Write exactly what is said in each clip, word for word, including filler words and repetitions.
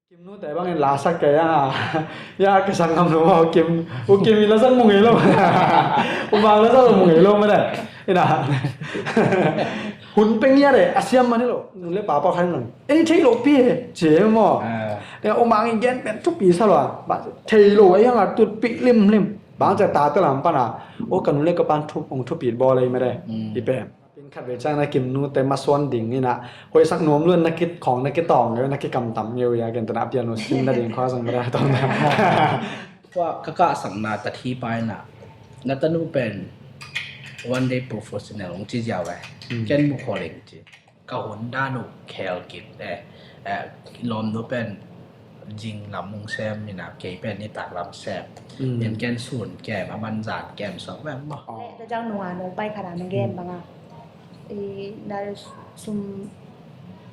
Kim nute bangin lasak kei a, ya, ka sak ngam lo, U Kim, U Kim in lasak mu ngei lo. U Mang lasak mu ngei lo mah le. Ina. Hun peng ya de, a siam mah ni lo. Nu le pa pau khan lang. Ei, thei lo pi he, ci maw. Ah. Ya, U Mang in gen pen thupi sa lo a. Ba, thei lo, a yang a tut pi limlim. Bang ci a tate lam pan a. O, ka nu le ka pan thu, ong thupi bawl ei mah le. Mm. I pen. Pen khat vei ciang na Kim nute masuan ding ina, hoihsak nuam lua na kit khong na kitawng ngeu, na kikamtam ngeu ya, ken tana piano sin na ding khua zong mada tawng na. Tua ka kahsakna ta thi pa ina, na tanu pen one day professional ong ci ziau eh. Hmm. Ken mu kholeng ci. Ka hun dan uh khel kit eh. Eh, lawm nu pen zing lam ong sem ina, kei pen nitak lam sem. Hmm. Ken ken sun kem, a man zan kem sok vem maw. Oh. Le, ta jang nunga no pai khana nung gen banga. I, na sum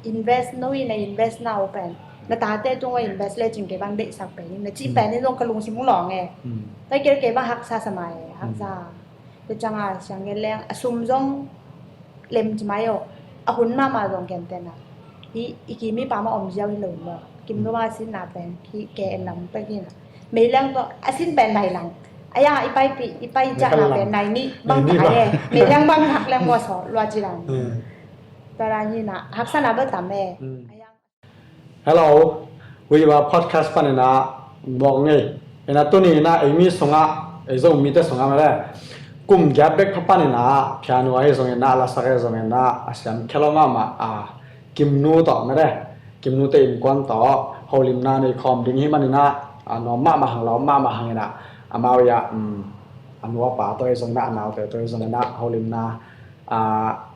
invest, no i na invest na open. Na tate tung invest le cing ke bang deihsak pen. Na ci pen ni zong ka lungsim ong lawng e. Mm. Ta kel ke bang haksa sa mai, haksa. Mm. Te cang a siang gen leng, a sum zong lem ci mai o. A hun mama zong gen tena. I, i ki mi pa ma om ziau hi lo mo. Kim nu ma sin na pen, ki ke en lam pe ki na. Mei leng to, a sin pen nai lang. A yang a i pai pi, i pai cak na pen nai ni, bang tak a ye. Mei leng bang hak leng mo so, lua ci lang. Hmm. Tua la ni na, haksa na bel tam e. Hmm. A yang. Hello, Viva Podcast pan ina, mok ngei. Ina tuni ina, ei mi sunga, ei Zomite sunga mele. Kum giat bek pa pan ina, piano ahi zong ina, lasak ahi zong ina, a siam khelo mama, a, Kim nu tawh mele. Kim nute innkuan tawh holimna nei khawm ding hi maninah, a, nuam mahmah hang, lawm mahmah hang inah, amau ia, um, a nu a pa tawh hi zong inah, a naute tawh hi zong inah, holimna, a,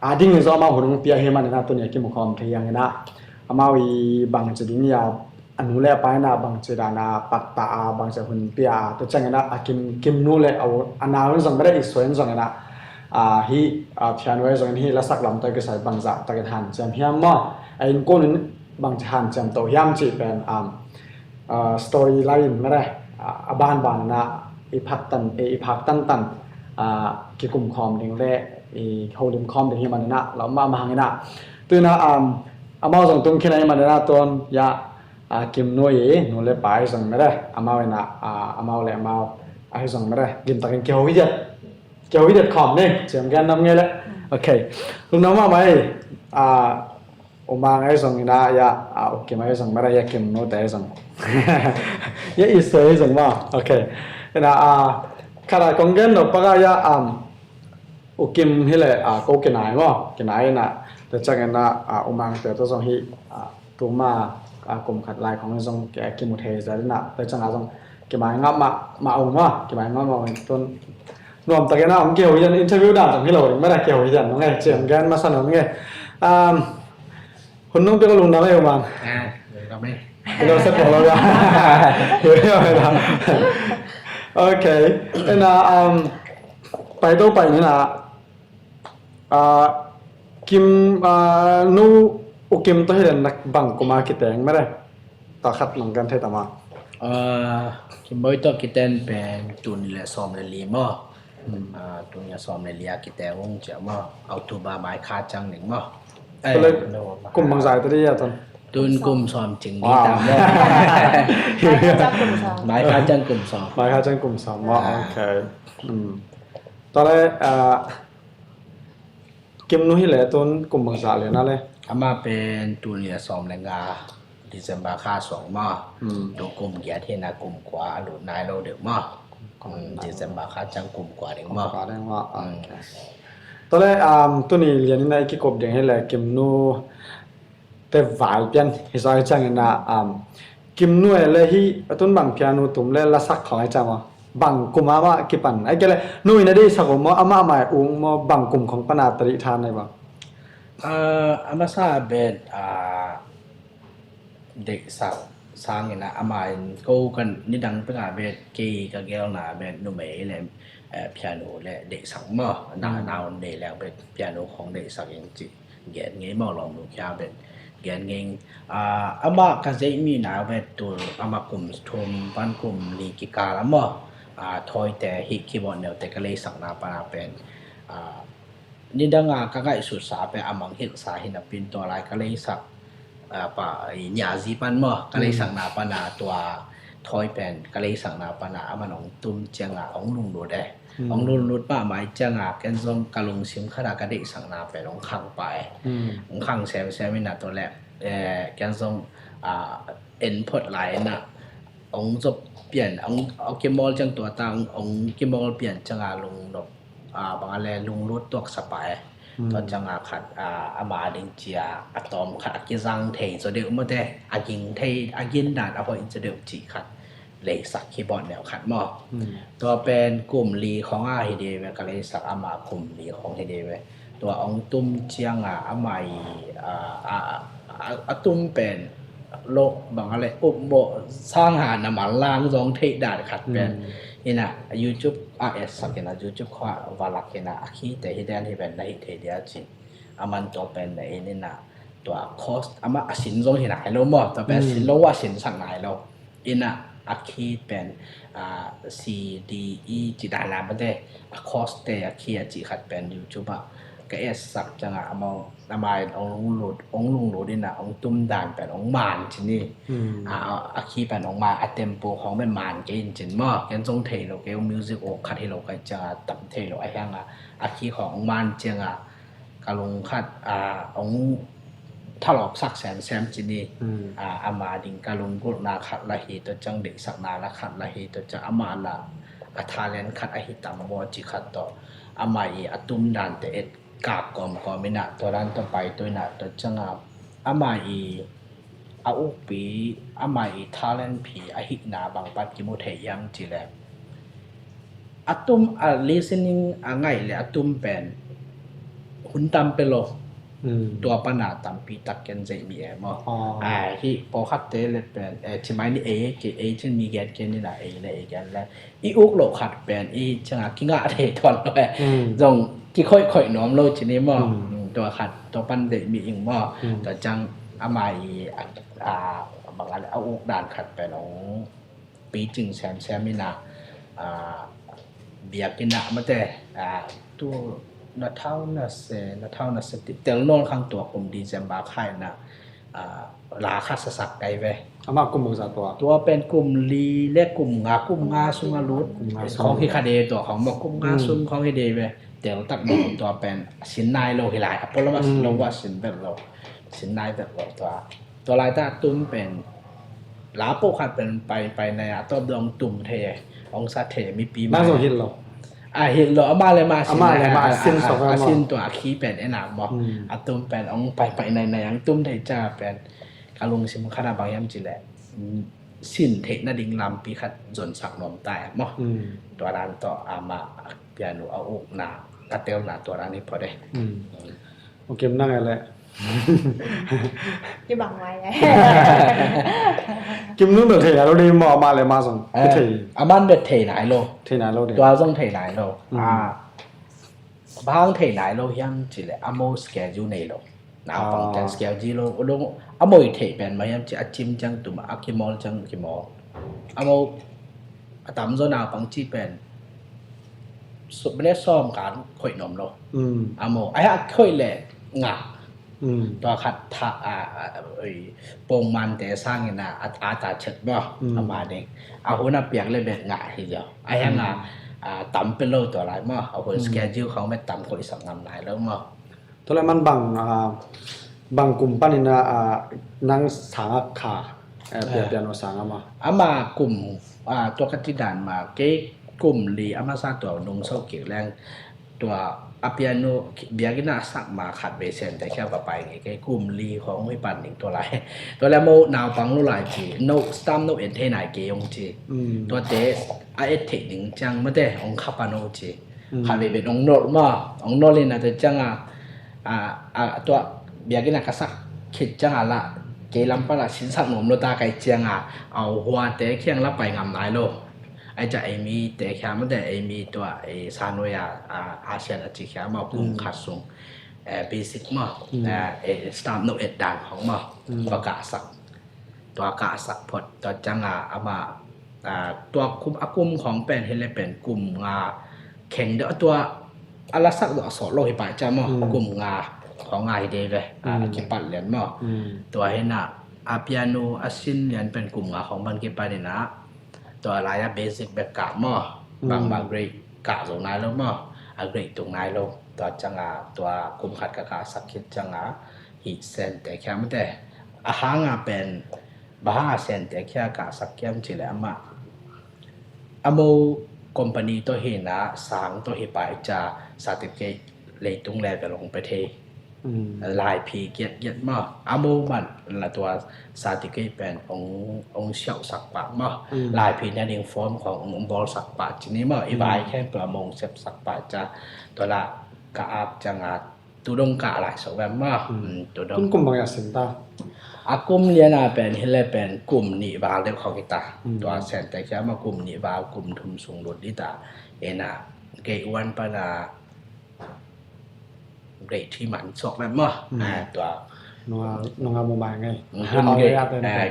a ding hi zong amau hun hong pia hi maninah, tuni a kimu khawm thei hiang inah, amau i bangci ding ia, a nu le a pa inah bangci dana patta a, bangci hun pia a, tua ciang inah, a Kim, Kim nu le a, a nau in zong mede i sua in zong inah, a, hi, a, piano in zong in hi lasak lam tawh kisai bangzah takin hanciam hiam maw? A innkuan in bangci hanciam to hiam cih pen, um, uh, story line mede, uh, a banban na i phak tan, i, i phak tantan, uh, kikum khawm ding le i holim khawm ding hi maninah, lawm mahmah hang inah. Tu inah, um, amau zong tung khin a hi maninah tuan, ia, uh, Kim nu i nu le pa i zong mede, amau inah, uh, amau le amau ahi zong mede, limtakin kiho hi diat. Kiho hi diat khawm ni, ciam gen nam ngei le. Ok. Lungdam mahmah ei, uh, U Mang ahi zong inah, ia, a, U Kim ahi zong mede, ia Kim nute ahi zong. Ia i sua ahi zong maw. Ok. Inah, a, khat a kong gen nop pak a ia, um, U Kim hi le, a, ko kinai maw. Kinai inah, tua ciang inah, a, U Mang te tawh zong hi, a, tuma, a, kum khat lai khong zong ki, kimu thei zat inah, tua ciang a zong kimai ngap mah, mah ung maw. Kimai ngap mah ung tun. Nuam takin a hong kiho hi dan, interview dan zong hi lo ding mede, kiho hi dan nong e, ciam gen masa nong e. Um, hun nong pia ko lungdam ei U Mang. Ah, lungdam ei. Hi lo se ko lo ya. Hi lo ya. Ok. Inah, um, pai to pai ni na. Ah, Kim, ah, nu U Kim tawh hi dan nak bang kuma kiteng mede. Tua khat nong gen thei ta maw. Ah, Kim Boi tawh kiten pen tuni le sawm le li maw. Hmm. Ah, tuni a sawm le li a kite ung cia maw. October mai kha ciang ning maw. Tua le, eh, no, kum bangzah ta di a tun. Tun kum sawm cing di ta maw. Mai kha ciang kum sawm. Mai kha ciang kum sawm. Mai kha ciang kum sawm maw. Ah. Ok. Hmm. Tua le, ah, Kim nu hi le tun kum bangzah le na le. Ama pen tuni a sawm le nga. December kha sawm maw. Hmm. Tu kum giat hi na kum kua a lut nai lo deuh maw. Hmm, December kha ciang kum kua ding maw. Kum kua ding maw. Hmm. Ok. Tua le, um, tuni lian ina i kikup ding hi le Kim nu te vai pian hi zai ciang ina, um, Kim nu e le hi a tun bang piano tum le lasak khawng hi ciang maw. Bang kuma mah kipan. Ai ke le, nu ina dei sak maw, ama mai ung maw, bang kum khawng pana tadi than nai bang. Ah, a masa bet, ah, deihsak sangin ah, amah in ko kan nidang peka bet kei ka gelna bet numei le, eh, piano le deihsak maw, na, naun nei leng bet piano khong deihsak in ci gen ngei maw, lawm nu kia bet gen ngei. Ah, amah ka zeih mi na bet tul amah kum thum pan kum li kikal a maw, ah, thawite hi keyboard neute ka leisakna pana pen, ah, nidanga ka ngaihsutsa pen a mangngilhsa hi napin tua lai ka leisak, a, pa, i niazi pan maw, ka leisakna pana tua thawi pen ka leisakna pana aman hong tum cianga hong lunglut e. Hong lunglut mahmah i cianga ken zong ka lungsim khata ka deihsakna pen hong khang pah e. Hong khang semsem ina tua le, e, ken zong, a, en phot lai ina hong zop pian, hong, hong kimawl ciang tua ta hong, hong kimawl pian cianga lungnop, a, bang a le lunglut tuaksa pah e. Tua cianga khat, a, ama ding cia a tawm khat a kizang thei zaw deuh mawte, a ging thei, a gin dan a hoih zaw deuh cih khat leisak hi bawt neu khat maw. Tua pen kum li khong a hi dei ve, ka leisak ama kum li khong hi dei ve. Tua hong tum cianga ama i, a, a, a, a tum pen lo bang a le upmawh sanga na manlang zong theih dan khat pen ina YouTube a etsak ina YouTube khua valak ina a khite hi den hi pen na hih thei dia ci. Aman tua pen na in ina tua cost ama a sin zong hi nai lo maw, tua pen a sin lo a sinsak nai lo. Ina a khi pen, a, C D E ci dan la mate, a cost te a khi a ci khat pen YouTube a ka etsak cianga amau amai ong lunglut, ong lunglut ina ong tum dan pen ong man ci ni. A, a, a khi pen ong man, a tempo khong pen man kei in cin maw, ken zong thei lo kei, music ong khat hi lo kai cianga tam thei lo a hianga a khi khong ong man cianga ka lung khat, a, ong thalawksak semsem ci ni. A, ama ding ka lunggulhna khat la hi, tua ciang deihsakna la khat la hi, tua ciang ama la a talent khat ahi tam maw ci khat tawh ama i a tum dante et kak kawmkawm ina tua dan tawh pai tu ina tua cianga ama i a ukpi ama i talent phi ahihna bang pan kimu thei hiam ci le a tum a listening a ngaih le a tum pen hun tam pe lo. Tua pana tampi tak ken zeih mi e maw. A, hi pawlkhat te le pen, e, ci mai ni ei, ei cin mi gen ken ina ei le ei gen le i uk loh khat pen i cianga kingah thei tuan lo e. Zong kikhoihkhoih nuam lo ci ni maw. Tua khat tua pan deih mi ing maw. Tua ciang ama i a, a, bang a le a uk dan khat pen ong picing semsem ina, a, biakinn ah mate, a, tu na thau na se, na thau na se ti tel nawn khang tua kum December kha ina, a, la khat sasak kai ve. Ama kum bangza tua? Tua pen kum li le kum nga, kum nga sung a lut. Kum nga sung. Khong hi kha de tua khong maw, kum nga sung khong hi de ve. Tel tak maw tua pen sin nai lo hi lai. A polo ma sin lo wa sin vet lo. Sin nai vet lo tua. Tua lai ta tum pen la po khat pen pai pai nai a tawp dong tum thei e. Ong sa thei mipi ma. Nang zong hil lo. A hil lo, ama le ma sin. Ama le ma a sin sok a sin tua a khi pen ena maw. A tum pen ong pai pai nai nai ang tum thei ca pen ka lungsim khat a bang hiam ci le sin theih nading lampi khat zonsak nuam ta e maw. Tua dan tawh ama piano a ukna ka telna tua dan hi phot e. Ok, nang e le. Kibang mai e. Kim nung dah thei nai lo dei maw, ama le ma zong. Eh, thei. Aman bek thei nai lo. Thei nai lo dei. Tua zong thei nai lo. A, bang thei nai lo hiam ci le, a mo schedule nei lo. Naupang ten schedule lo, lo, a mo i thei pen ma hiam ci a cim ciang tum, a kimawl ciang kimawl. A mo a tamzaw naupang ci pen bene sawm kan khoih nom lo. A mo a hia khoih le ngah. Tua khat tha a, a, oi, pongmante sangin a, a, a ta chet maw. A ma ding a hun a piak le bet ngah hi zaw. A hia ngah, a, tam pe lo tua lai maw. A hun schedule khong bet tam khoih sak ngam lai lo maw. Tua lai man bang, a, bang kum panin a, a, nang sangak kha, a, pia, piano sangak ma. Ama kum, a, tua ka ci dan ma, kei kum li ama sa tua nung so kik leng tua a piano biakinn a sak ma khat ve sen te khia ka pai nge kei kum li khong hi pan ning tua lai. Tua lai mo naupang lo lai ci, no stam no en thei nai kei ong ci. Tua te a et thei ding ciang mate ong kha pan ong ci. Kha ve ve ong nol ma, ong nol in a te ciang a, a, a, tua biakinn a ka sak khit ciang a la kei lam pan a sin sak nom lo ta kai ciang a, au hua te khiang la pai ngam nai lo. Ai ca ei mi te khia mate ei mi tua ei sa noi a, a, asian a ci khia ma kum khat sung. Eh, basic ma, eh, eh, stam no et dan khong ma, tua ka sak. Tua ka sak phot, tua ciang a ama, a, tua kum, a kum khong pen hi le pen kum nga kheng deuh tua a la sak deuh a sawt lo hi pai ciang maw, kum nga khawng a hi dei ve, a, a kipat lian maw. Tua hi na, a piano a sin lian pen kum nga khawng pan kipan hi na, tua lai a basic bek kah maw. Bang bang grade kah zo nai lo maw. A grade tung nai lo. Tua ciang a, tua kum khat ka kah sak khit ciang a, hih Sente Khia mate. A hang a pen, bang hang a Sente Khia kah sak hiam cih leh amah, a mo company tawh hi na, sang tawh hi pai ca, certificate leitung level hong pe thei. Laiphi giatgiat maw. A mo man la tua certificate pen hong, hong siauh sak pah maw. Laiphi na ding form khawng hong bawl sak pah ci ni maw. I vai khempeuh a mo hong sep sak pah ca. Tua la ka ap ciang a, tu dong kah lai sok ve maw. Tun kum bang a sin ta? A kum lian a pen hi le pen kum nih val deuh khawng hi ta. Tua Sente Khia mah kum nih val, kum thum sung lut hi ta. Ena, grade one pan a grade three man sok ve maw. A, tua. Nunga, nunga mumai ngai.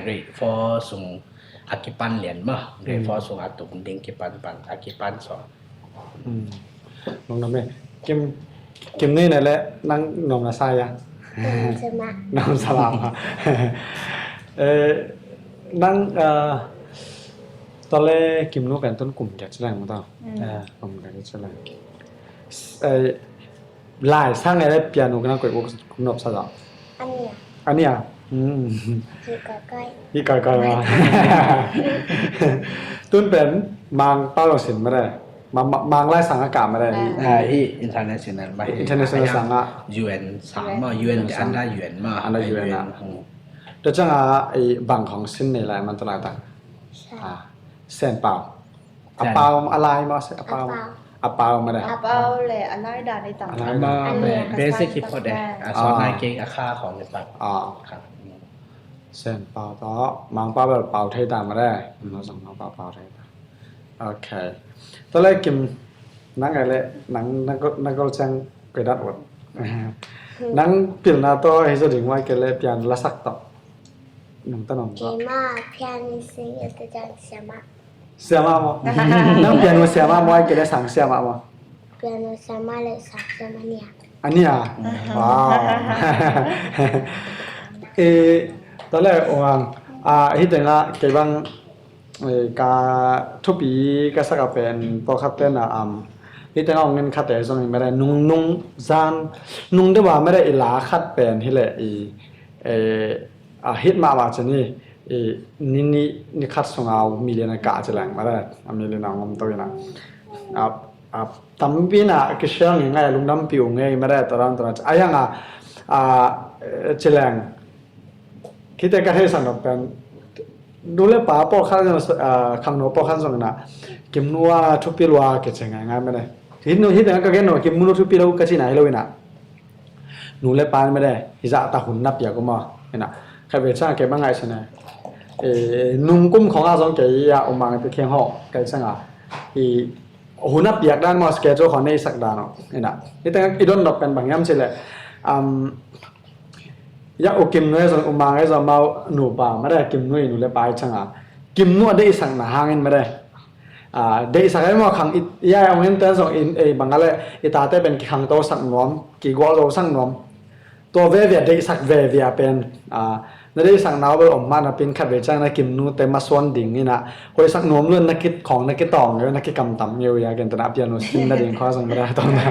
Grade four sung a kipan lian maw. Grade four sung a tum ding kipan pan a kipan sok. Nong nam e. Kim, Kim Nui na le nang nong na sa ya. Nong sa ma. Nong sa ma ma. Eh, nang, eh, tole Kim Nu kan tun kum giat ci leng ta. Eh, kum giat ci leng. Eh, lai sang ele piano kena koi kum nop sa da. Ania. Ania. Hmm. Hi kai kai. Hi kai kai ma. Tun pen Mang Pau sin ma de. Ma, ma, Mang lai sang a ka ma de. Ah, hi international ma hi. International sang a. U N sang ma, U N te under U N ma. Under U N a. Hmm. Tua ciang a, i bang khawng sin nei lai man ta lai ta. Ah, Sen Pau. A pau, a lai maw, a pau. A pau. A pau maw de. A pau le a lai dan i tam. A lai maw, basic hip hop de. A sawt nai kei a kha khawng i tam. Ah. Sen Pau tawh Mang Pau bel pau thei ta maw de. Nang zong Mang Pau pau thei ta. Ok. Tua le Kim, nang ai le, nang, nang gol, nang gol ciang koi dat wat. Nang pilna tawh hi zaw ding wai kei le pian lasak tawh. Nang ta nong tawh. Kei ma pian sing e ta jang siama. Siama maw? Nang piano siama maw, ai kei le sang siama maw? Piano siama le sang siama nia. A nia? Wow. Eh, tua le, Uang, ah, hi teng ah, kei bang, eh, ka thupi ka sak a pen, pawlkhat pen ah, um, hi teng ah ong en khat e zong i mede, nung, nung zan, nung deuh a mede i la khat pen, hi le i, eh, a hit mahmah cin hi, i ni, ni, ni khat sung a million a kah ci leng mede, a million a ngom to ina. A, a tampi na kisial ngi ngai a lungdampi uh ngei mede, to dan to dan. A yang a, a, ci leng. Khite ka thei san dok pen. Nu le pa pawlkhat, a, khangno pawlkhat zong ina. Kim Nu a thupi lua ke ci ngai ngai mede. Hi nu, hi teng ka gen no, Kim Nu thupi lo ka ci nai lo ina. Nu le pa in mede, hi zah ta hun na piak uh maw. Ina, khat vei ciang kei bang ngaihsun e. Eh, nung kum khawng a zong kei a, U Mang te kiang hawh, kei ciang a. I hun a piak dan maw, schedule khawng nei sak dan uh. Ina, hi teng i don dok pen bang hiam ci le. Um, ya U Kim Nu e zong, U Mang e zong amau nu pa, mede Kim Nu i nu le pa i ciang a. Kim Nu a deihsakna hangin mede. Ah, deihsak ai maw khang i, i ai ong en ten zong in, ei bang a le, i tate pen kikhangto sak nuam, kigualzo sak nuam. Tua veve a deihsak veve a pen, ah, na deihsak nau bel om mah na pin khat vei ciang na Kim Nu te masuan ding ina, hoih sak nuam lua na kit khawng na kitawng ngeu, na kikamtam ngeu ia, gen tana piano sin na ding khua zong mede tawng na.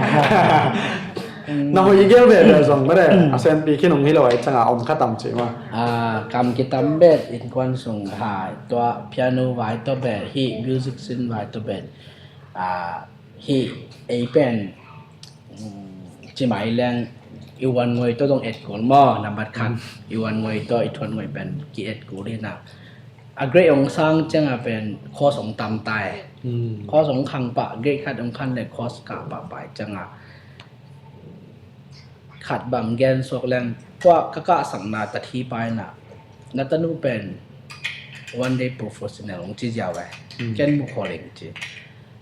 Na hoih i gel veve zong mede, a senpi khin ong hi lo ai ciang a om kha tam ci maw. Ah, kam kitam bet, innkuan sung hai, tua piano vai tawh bet, hih music sin vai tawh bet. Ah, hih ei pen, mm, ci mai leng, i wan ngoi tawh dong et kul maw, nambat khat. I wan ngoi tawh, i thuan ngoi pen, ki et kul hi na. A grade ong sang ciang a pen, course ong tam tai. Course ong khang pah, grade khat ong khan le course kah pah pai ciang a. Khat bang gen suak leng, kua ka kahsakna ta thi pai na, na tanu pen one day professional ong ci ziau e. Ken mu kho leng ci.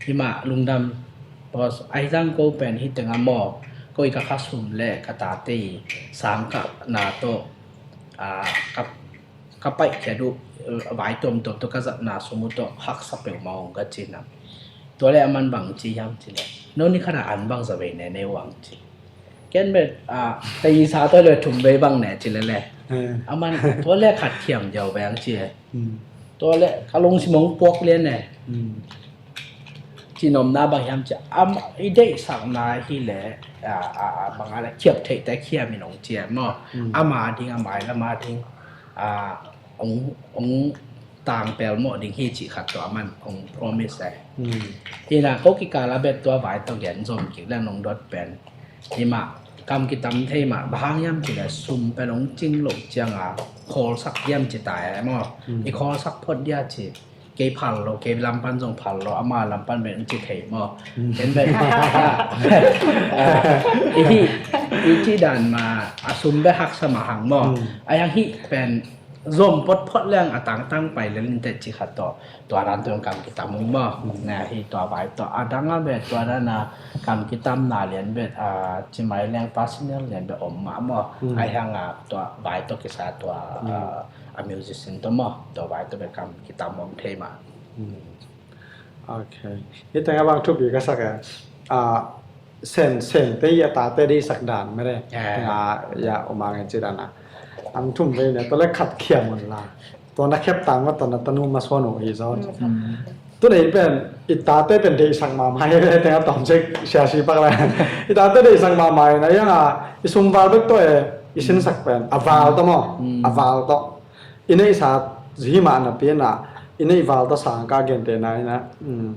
Hima lungdam, boss, ai zang ko pen hi teng a maw, ko i ka khasum le ka tate i sang kahna tawh, a, ka ka paihkhiat uh, eh, vai tuamtuam tawh ka zatna sum uh tawh haksa peuhmah ong ka cih na. Tua le a man bang ci hiam cih le, no ni khat a an bang za vei ne ne uang ci. Ken bet, ah, tei sa tua le thum vei bang ne ci le le. Eh. Aman tua le khat thiam diau veng ci e. Hmm. Tua le ka lungsim hong puak lian e. Hmm. Ci nopna bang hiam ci a, am, i deihsakna hi le, ah, ah, ah, bang a le khiap theih te khiam in hong ci e maw. Hmm. Ama ding, a mailam a ding, ah, hong, hong tang pelmawh ding hi cih khat tua aman hong promise e. Hmm. Hi na ko kikal a bet tua vai tawh gen zom kik le nong dot pen. Hi mah kam kitam thei mah, bang hang hiam cih le sum pen hong cing loh ciang a khawlsak diam ci ta e maw. Hmm. I khawlsak phot dia ci. Kei phal lo, kei lam pan zong phal lo, ama lam pan bet hong ci thei maw. Hmm. Ken bet. Ah, i hi, i ci dan ma, a sum bet haksa mah hang maw. Hmm. A yang hi pen zom photphot leng a tangtang pai lel in teh ci khat tawh. Tua dan tawh kam kitam ung maw. Hmm. Na hi tua vai tawh a dang a bet tua dan a kam kitamna lian bet, ah, ci mai leng personal lian bet om mah maw. Hmm. A hiang a tua vai tawh kisa tua, hmm, ah, a musician tawh maw. Tua vai tawh bet kam kitam om thei mah. Hmm. Ok. Hi teng a bang thupi ka sak e. Ah, Sen, Sente i a tate deihsak dan mede. Ah. Nga, ya, Omang en ci dan a. Ang thum vei ne, tua le khat khiam un la. Tua na khep tang, tua na tanu masuan uh hi zaw. Mm. Tu nei pen, i tate pen deihsak mahmah hi ve, teng a tom cek sia si pak la. I tate deihsak mahmah hi na, yang a, i sum val bek tawh e, i sinsak pen, a val tawh maw, mm, a val tawh. I neihsa zi mah napi na, i neih val tawh sang ka gente na, i na, mm.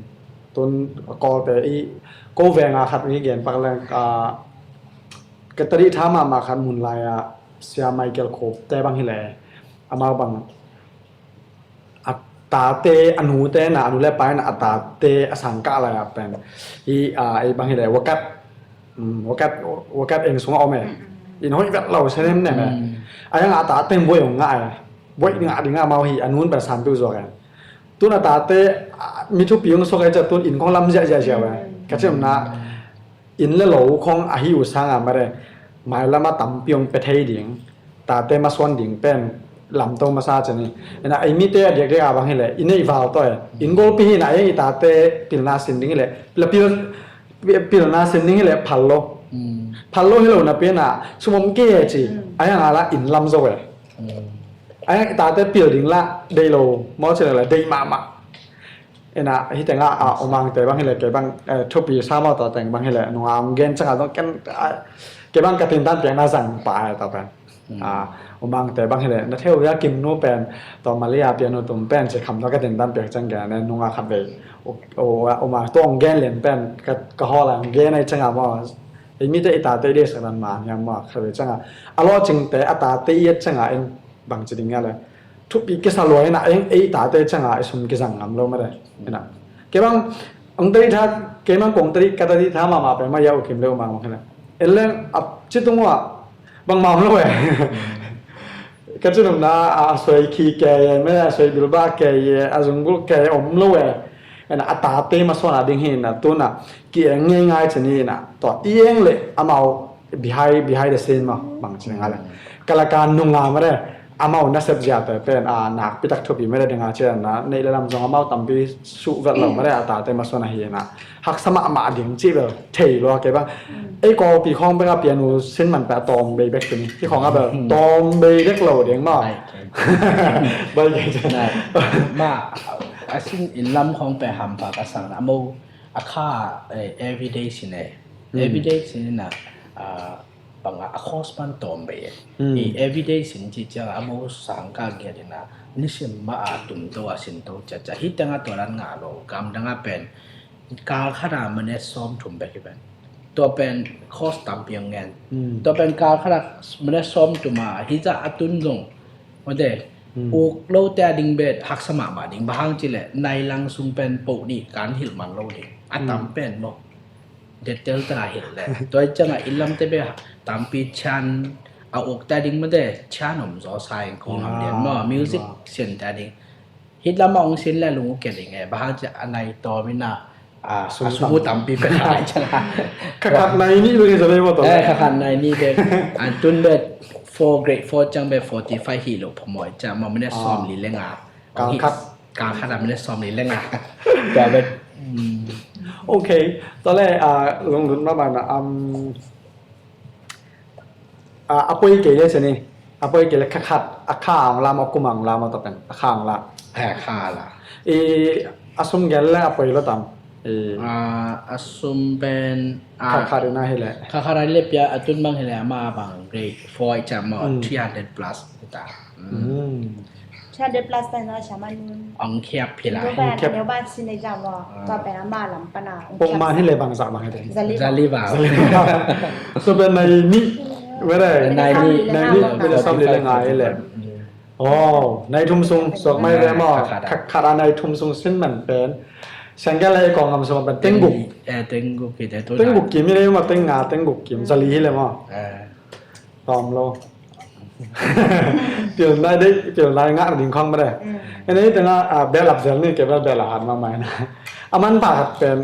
Tun kawlte i ko venga khat ngi gen pak leng, ah, ka tadih tha mahmah khat mun lai ah Sia Michael Cope te bang hi le, amau bang a tate, a nute na, a nu le pa in a tate a sangkah lai ah pen i, ah, i bang hi le wakat, mm, wakat, wakat eng sungah om e. Mm, mm. In hoih vet lo se nem nem e. Mm. A yang a tate buai ong ngah e. Buai ngah ding a amau hi, a nun pen santu zuak e. Tun a tate, ah, mi thupi hong suak ai ciah tun inn khong lam ziahziah ziau e. Mm. Ka cih omna, inn le lo khong ahi uh sanga mare, mailam a tampi hong pia thei ding, tate masuan ding pen lamto masa cian hi. Ena, ei mite a diakdiak a bang hi le, i neih val tawh e. Inn golpi hi na, ei i tate pilna sin ding hi le, la pil, pilna sin ding hi le, phal lo. Mm. Phal lo hi lo napi na, sum om kei e ci, mm, a yang a la inn lam zo e. Mm. A yang i tate pil ding la, dei lo, maw ci le la, dei mahmah. Ena, hi teng a, a, Omang te bang hi le, kei bang, eh, thupi sa maw tua teng bang hi le, nunga ong gen cang a zong ken, a, kei bang ka tintan piakna zang pa e tua pen. Mm. A, Omang te bang hi le, na theu ya Kim nu pen, tua Malia pianu tum pen, ci kham tua ka tintan piak cang gen, eh, nunga khat vei. O, o, Omang tua ong gen len pen, ka, ka hawl a ong gen ai cang a maw. Ei mite i tate i deihsak dan ma hiam maw, khat vei cang a. A lawhcingte a tate i et cang a, en bang ci ding a le. Thupi kisa lua ina, en ei tate cang a, i sum kizang ngam lo made. Ina. Kei bang, ang tadi tha, kei bang kong tadi, ka tadi tha mahmah pen mah ya U Kim le U Mang bang hi le. En leng, a, ci tung ua, bang mah om lo e. Ka ci nopna, a, a suai khi kei e, me a suai bilbah kei e, a zunggulh kei e, om lo e. Ina, a tate masuan a ding hi na, tuna, ki eng ngeingai ci ni na. Tua, i eng le, amau, behind, behind the scene maw, bang ci nga le. Kalakan nunga mare, amau nasep ziate pen, a, nakpi tak thupi mare dinga ci na, neih le lam zong amau tampi suh vet lo mare, a tate masuan a hi na. Haksa mahmah ding ci bel, thei lua kei bang. Ei kawlpi khawng bek a pianu sin man peh a tawm bei bek tuni. Hi khawng a bel, tawm bei dek lo ding maw. Ai, thei. Bai kei ci. Nai, ma, a sin in lam khawng peh hampha ka sang na, mo, a kha, eh, everyday sin e. Mm. Everyday sin na, ah, bang a, a cost pan tawm bei e. Mm. I everyday sin ci ciang a mo sang ka giat ina, nisim ma a tum to a sin to ca ca. Hi teng a tua dan nga lo, gam dang a pen, kal khat a minute sawm thum bek hi pen. Tua pen cost tampi ang ngen. Mm. Tua pen kal khat a minute sawm thum a, hi za a tun zong. Mate, mm, uk lo te a ding bet haksa mahmah ding. Bang hang ci le, nai lang sung pen poh di, kan hilh man lo ding. A tam, mm, pen mo. Detail ta hilh le. Tua i ciang a i lam te bet tampi cian a uk te a ding mate, cian om zaw sa ing kong am lian mo. Music sian te a ding. Hih lam a hong sin le lung uh kia ding e, bang hang ci a nai tawm in a, a, sum a sum uh tampi pek a ciang a. Kha khat nai nih bek hi zaw le maw tawm. Eh, kha khat nai nih bek. An tun bet four, grade four ciang bet forty five hi lo phamawh ciang maw minute sawm li le nga. Kal khat. Kal khat a minute sawm li le nga. Tua bet. Mm. Ok, tua le, a, lunglut mahmah na, um, A, a poi kei le ceni. A poi kei le kha khat, a kha ang la maw, kum ang la maw, tua pen a kha ang la. Eh, kha la. I, a sum gel le a poi lo tam. I, ah, a sum pen, kha ah, khat in a hi le. Kha khat in le pia a tun bang hi le ama bang grade four i cam maw, mm, three hundred plus hi ta. Mm. Mm. Three hundred plus แต่เนาะ sha ma nun. องค์เขียบพี่ละ องค์เขียบ เดี๋ยวบ้านซินในจามวอ อ่า ต่อไปนะมาลำปะนา องค์เขียบ ปงมาที่เลยบางสักบางให้ได้ Zali ba. Zali ba. So pen nai nih, whether nai nih, nai nih, whether sam li le ngai le. Mm. Oh, nai thum sung, suak mai le maw. Khat, khat a nai thum sung sin man pen. Siang gel le kong ngam sung pen teng guk. Eh, teng guk ki te tu. Teng guk kim hi le maw, teng nga, teng guk kim. Zali hi le maw. Eh. Tawm lo. Pil nai dei, pil nai ngah ding khong mah de. Mm. Ina hi tengah, ah, belap zel ni, kei bel belap hat mahmah ina. A manpha khat pen,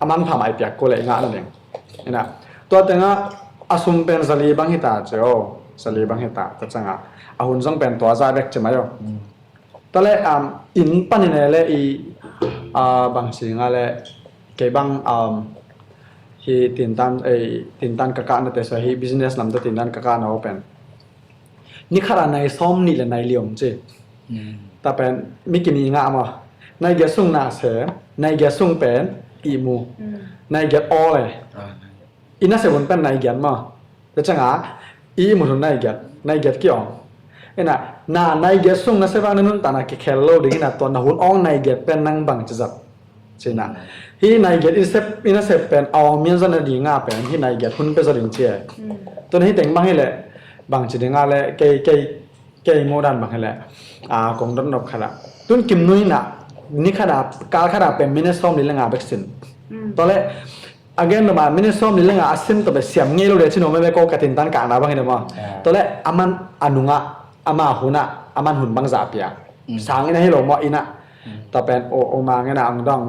a manpha mai piak ko le ngah na ding. Ina. Tua tengah a sum pen zali bang hita cio, zali bang hita, tua ciangah. A hun zong pen tua za bek ci mai o. Mm. Tua le, um, inn panin le i, ah, bang ci nga le, kei bang, um, hi tintan, eh, tintan ka kahna te, so hi business lam te tintan ka kahna open. Ni khat a nai sawm nih le nai li om ci. Mm. Tua pen, mi kim i ngah maw. Nai giat sung na se, nai giat sung pen, i mu. Mm. Nai giat aw le. Ah, nai giat. I na se hun pen nai giat maw. Tua ciangah, i ihmut hun nai giat, nai giat ki-awng. Ina, na nai giat sung na se vang na nuntakna kikhel lo ding ina tua na hun awng nai giat pen nang bang ci zat. Ci ina. Hi nai giat i sep, i na sep pen awng mian zat na dinga pen, hi nai giat hun pe zat ding ci e. Mm. Tua na hi teng bang hi le, bang ci dinga le, kei, kei, kei muh dan bang hi le. A, kong dot nop khat a. Tun kim nui na, ni khat a, kal khat a pen minute sawm li le nga bek sin. Mm. Tua le, again, no ma, minute sawm li le nga a sin to be siam ngei lo de ci no me me ko ka tintan ka na bang hi de maw. Ah. Tua le, a man a nunga, a ma huna, a man hun bang za pia. Mm. Sang ina hi lo maw ina. Mm. Tua pen, o, o ma ngena ang dong,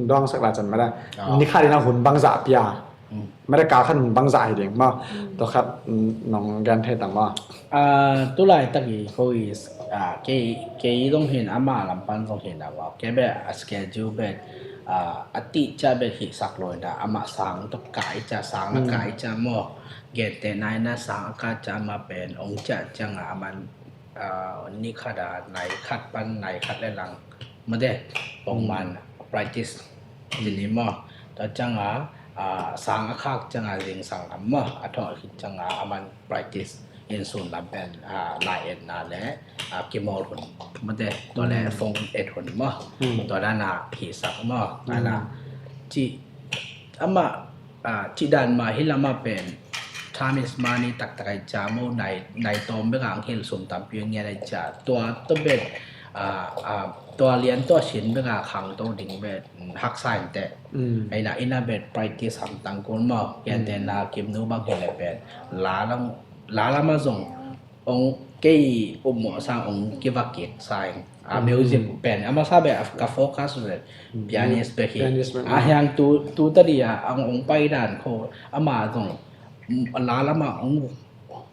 dong sak la can ma da. Ah. Ni khat ina hun bang za pia. Mm. Ma da kal khat hun bang za hi ding maw. Mm. Tua khat, mm, nong gen thei tang maw. Ah, tu laitak i ko i, ah, kei, kei zong hin ama lam pan zong hin a maw. Kei be a schedule be, ah, a tih ciang be hih sak lo in a, ama sang tawh kai ciang, sang a kai ciang maw. Gente nai na sang a kai ciang ama pen, ong ciang ciang a aman, ah, ni khat a nai khat pan nai khat le lang. Mate, pongman practice. Ci ni maw. Tua ciang a, ah, sang a khak ciang a zingsang lam maw. A thawh khit ciang a aman practice. Inn sun lam pen, ah, lai etna le, ah, kimawl hun. Mate, tua le phone et hun maw. Tua dan a hih sak maw. Ana, ci, ama, ah, ci dan ma hi lam a pen. Time is money taktak ai cia maw, nai, nai tawm bek a ang hil sum tampi ngian ai cia. Tua, tua bet, ah, ah, tua lian tua sin bek a khang to ding bet, mm, haksa in teh. Aina, ina bet practice hamtang kul maw. Kian te na kim nu bang hi le bet. La lam, la lam a zong. Ong kei um mo sang ong kivakik sa ing. A music pen. Ama sa be a ka focus ve. Pianist be hi. Pianist be. A hiang tu, tu ta di a ang ong pai dan ko. Ama zong. Mm, la lam a ong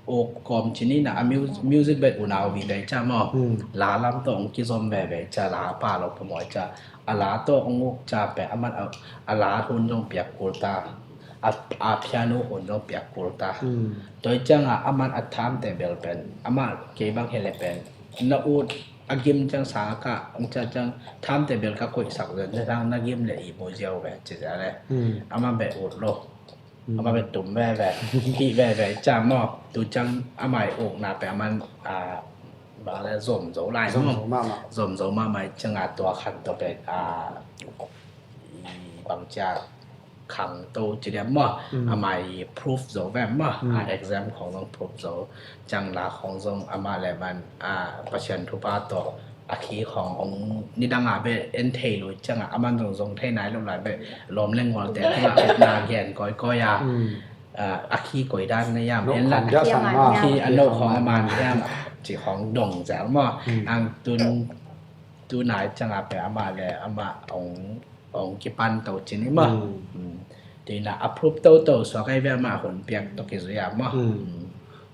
uk kom cini na a mu-, music be unau vi be ca mo. La lam to ong kizom be be ca la pa lo pa mo ca. A la to ong uk ca pe. Aman a, a la hun zong piak kul ta. A, a piano hun zong piak kul ta. Toi ciang a, aman a tham te bel pen. Ama kei bang hele pen. Na ut a gim ciang sa ka, ong ca ciang tham te bel ka koih sak zen. Te thang na gim le i bo ziau ve, ci zia le. Ama be ut lo. Ama be tum ve ve. Pi ve ve, ca mo. Tu ciang ama i uk na pe aman, a, ba le zom zo lai mo. Zom zo ma ma. Zom zo ma ma ciang a tua khan to be, a, i bang cia khang to ci diam maw. Amah i proof zo ve maw. A exam khong zong proof zo. Ciang la khong zong amah le man, a, Pasian thupha tawh a khi khong ong nidang a be en thei lo ciang a, aman zong zong thei nai lo lai be lawm le ngol te tungah na gen koi koi a. A, a khi koi dan na yam en la. A khi a no khong a man hiam ci khong dong zel maw. Ang tun tu nai ciang a pe amah le amah ong ong kipan to cin i maw. Tuina a proof toto suak ai ve amah hun piak to kizui a maw.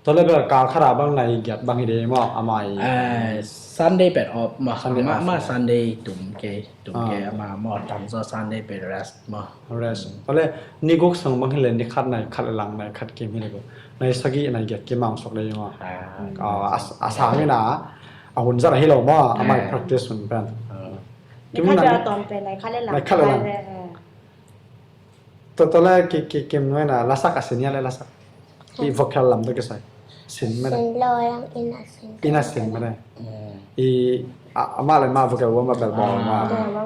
Tua le bel kal khat ah bang nai giat bang hi de maw, amah i. Eh, Sunday pen off maw. Sunday off, amah Sunday tum kei, tum kei, amah maw, tamzaw Sunday pen rest maw. Rest. Tua le ni guk sung bang hi le ni khat nai khat le lang nai khat kim hi le ko. Nai sagih nai giat kim mang suak le maw. Ah, a sang ina a hun zat a hi lo maw, amah i practice hun pen. Ni khat bel a tawm pen nai khat le lang. Nai khat le lang. Tua, tua le ki, ki, kim nuai na, lasak a sin hia le lasak. I vocal lam tawh kisai. Sin mede. Sin lo yang ina sin. Ina sin mede. I, a, amah le amah vocal warm up bel bawl ma.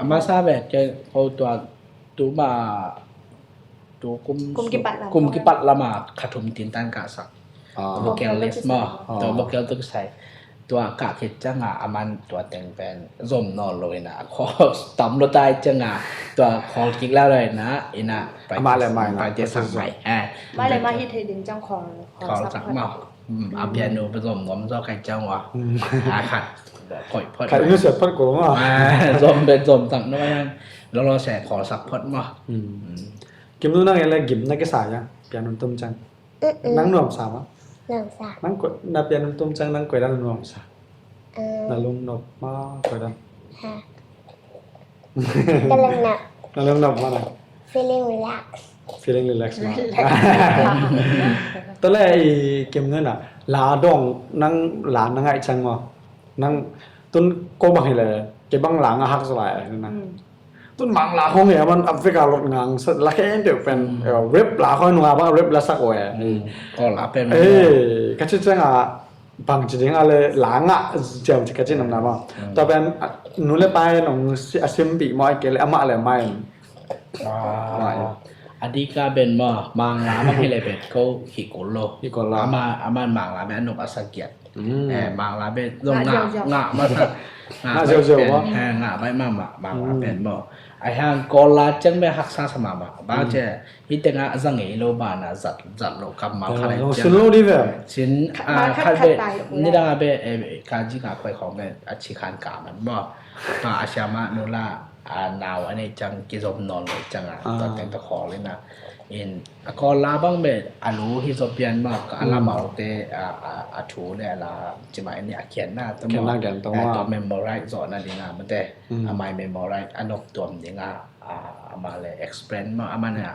Amah sa ve ke ko tua tu ma tu kum, kum kipat lam, kum kipat lam a kha thum tin tan ka sak. Vocalist maw. Tua vocal tawh kisai. Tua kah khit ciangin aman tua teng pen zom nawn lo ina, khawl tam lo tai ciangin tua khawl kik la lo ina, ina amah le amah ina practice sak mai. Amah le amah hi thei ding ciang khawl, khawl sak maw. A piano pen zom nuam zaw kai ciang wa. A khat koih phot. Khat inu se phot ko maw. Zom pen zom tak no yang. Lo lo se khawl sak phot maw. Kim nu nang ele gim na kisa ya piano tum ciang. Nang nuamsa maw? Nuamsa. Nang ko, na piano tum ciang nang koi dan nuamsa. Na lungnop maw, koi dan? Ka lungnop. Na lungnop maw na? Feeling relaxed. Feeling relaxed maw? Tua le i kim nu na la dong nang la na ngaih ciang maw? Nang tun ko bang hi le ke bang la nga hak sa lai na. Tun Mangla khong he man Africa lot ngang sa la khen deuh pen rap la khoi nunga bang rap la sak we. Ko la pen. Eh, ka ci ciang a bang ci ding a le la nga ciau ci ka ci nam na ma. Tua pen nu le pa nong a sim pi mo ai ke le amah le mai. A di ka ben mo Mangla ma he le bet ko hi ko lo. Hi ko lo. Ama ama Mangla me anok a sa kiat. Mangla pen zong ngah, ngah masa. Ngah ziauziau maw? Ngah bai mahmah, Mangla pen maw. A hiang Kawl la ciang pen haksa sa mahmah. Bang ci hi tengah za ngei lo banah zat, zat lo kammal khat ai ciang. Sin lo di ve. Sin khat pen nidang a pen ka ji ngah khuai khawng pen a ci khan ka man maw. Tua a siamah nula a nau a nei ciang kizom nawn lo ciang a tua teng tua khawl ina. In a Kawl la bang pen a lu hi zaw pian maw, ka a lamaute a thu le a la cimah in a khiatna tua maw, tua memorize zawhna dingah mate, amah memorize a nop tuam dingah amah le explain maw, amah ne a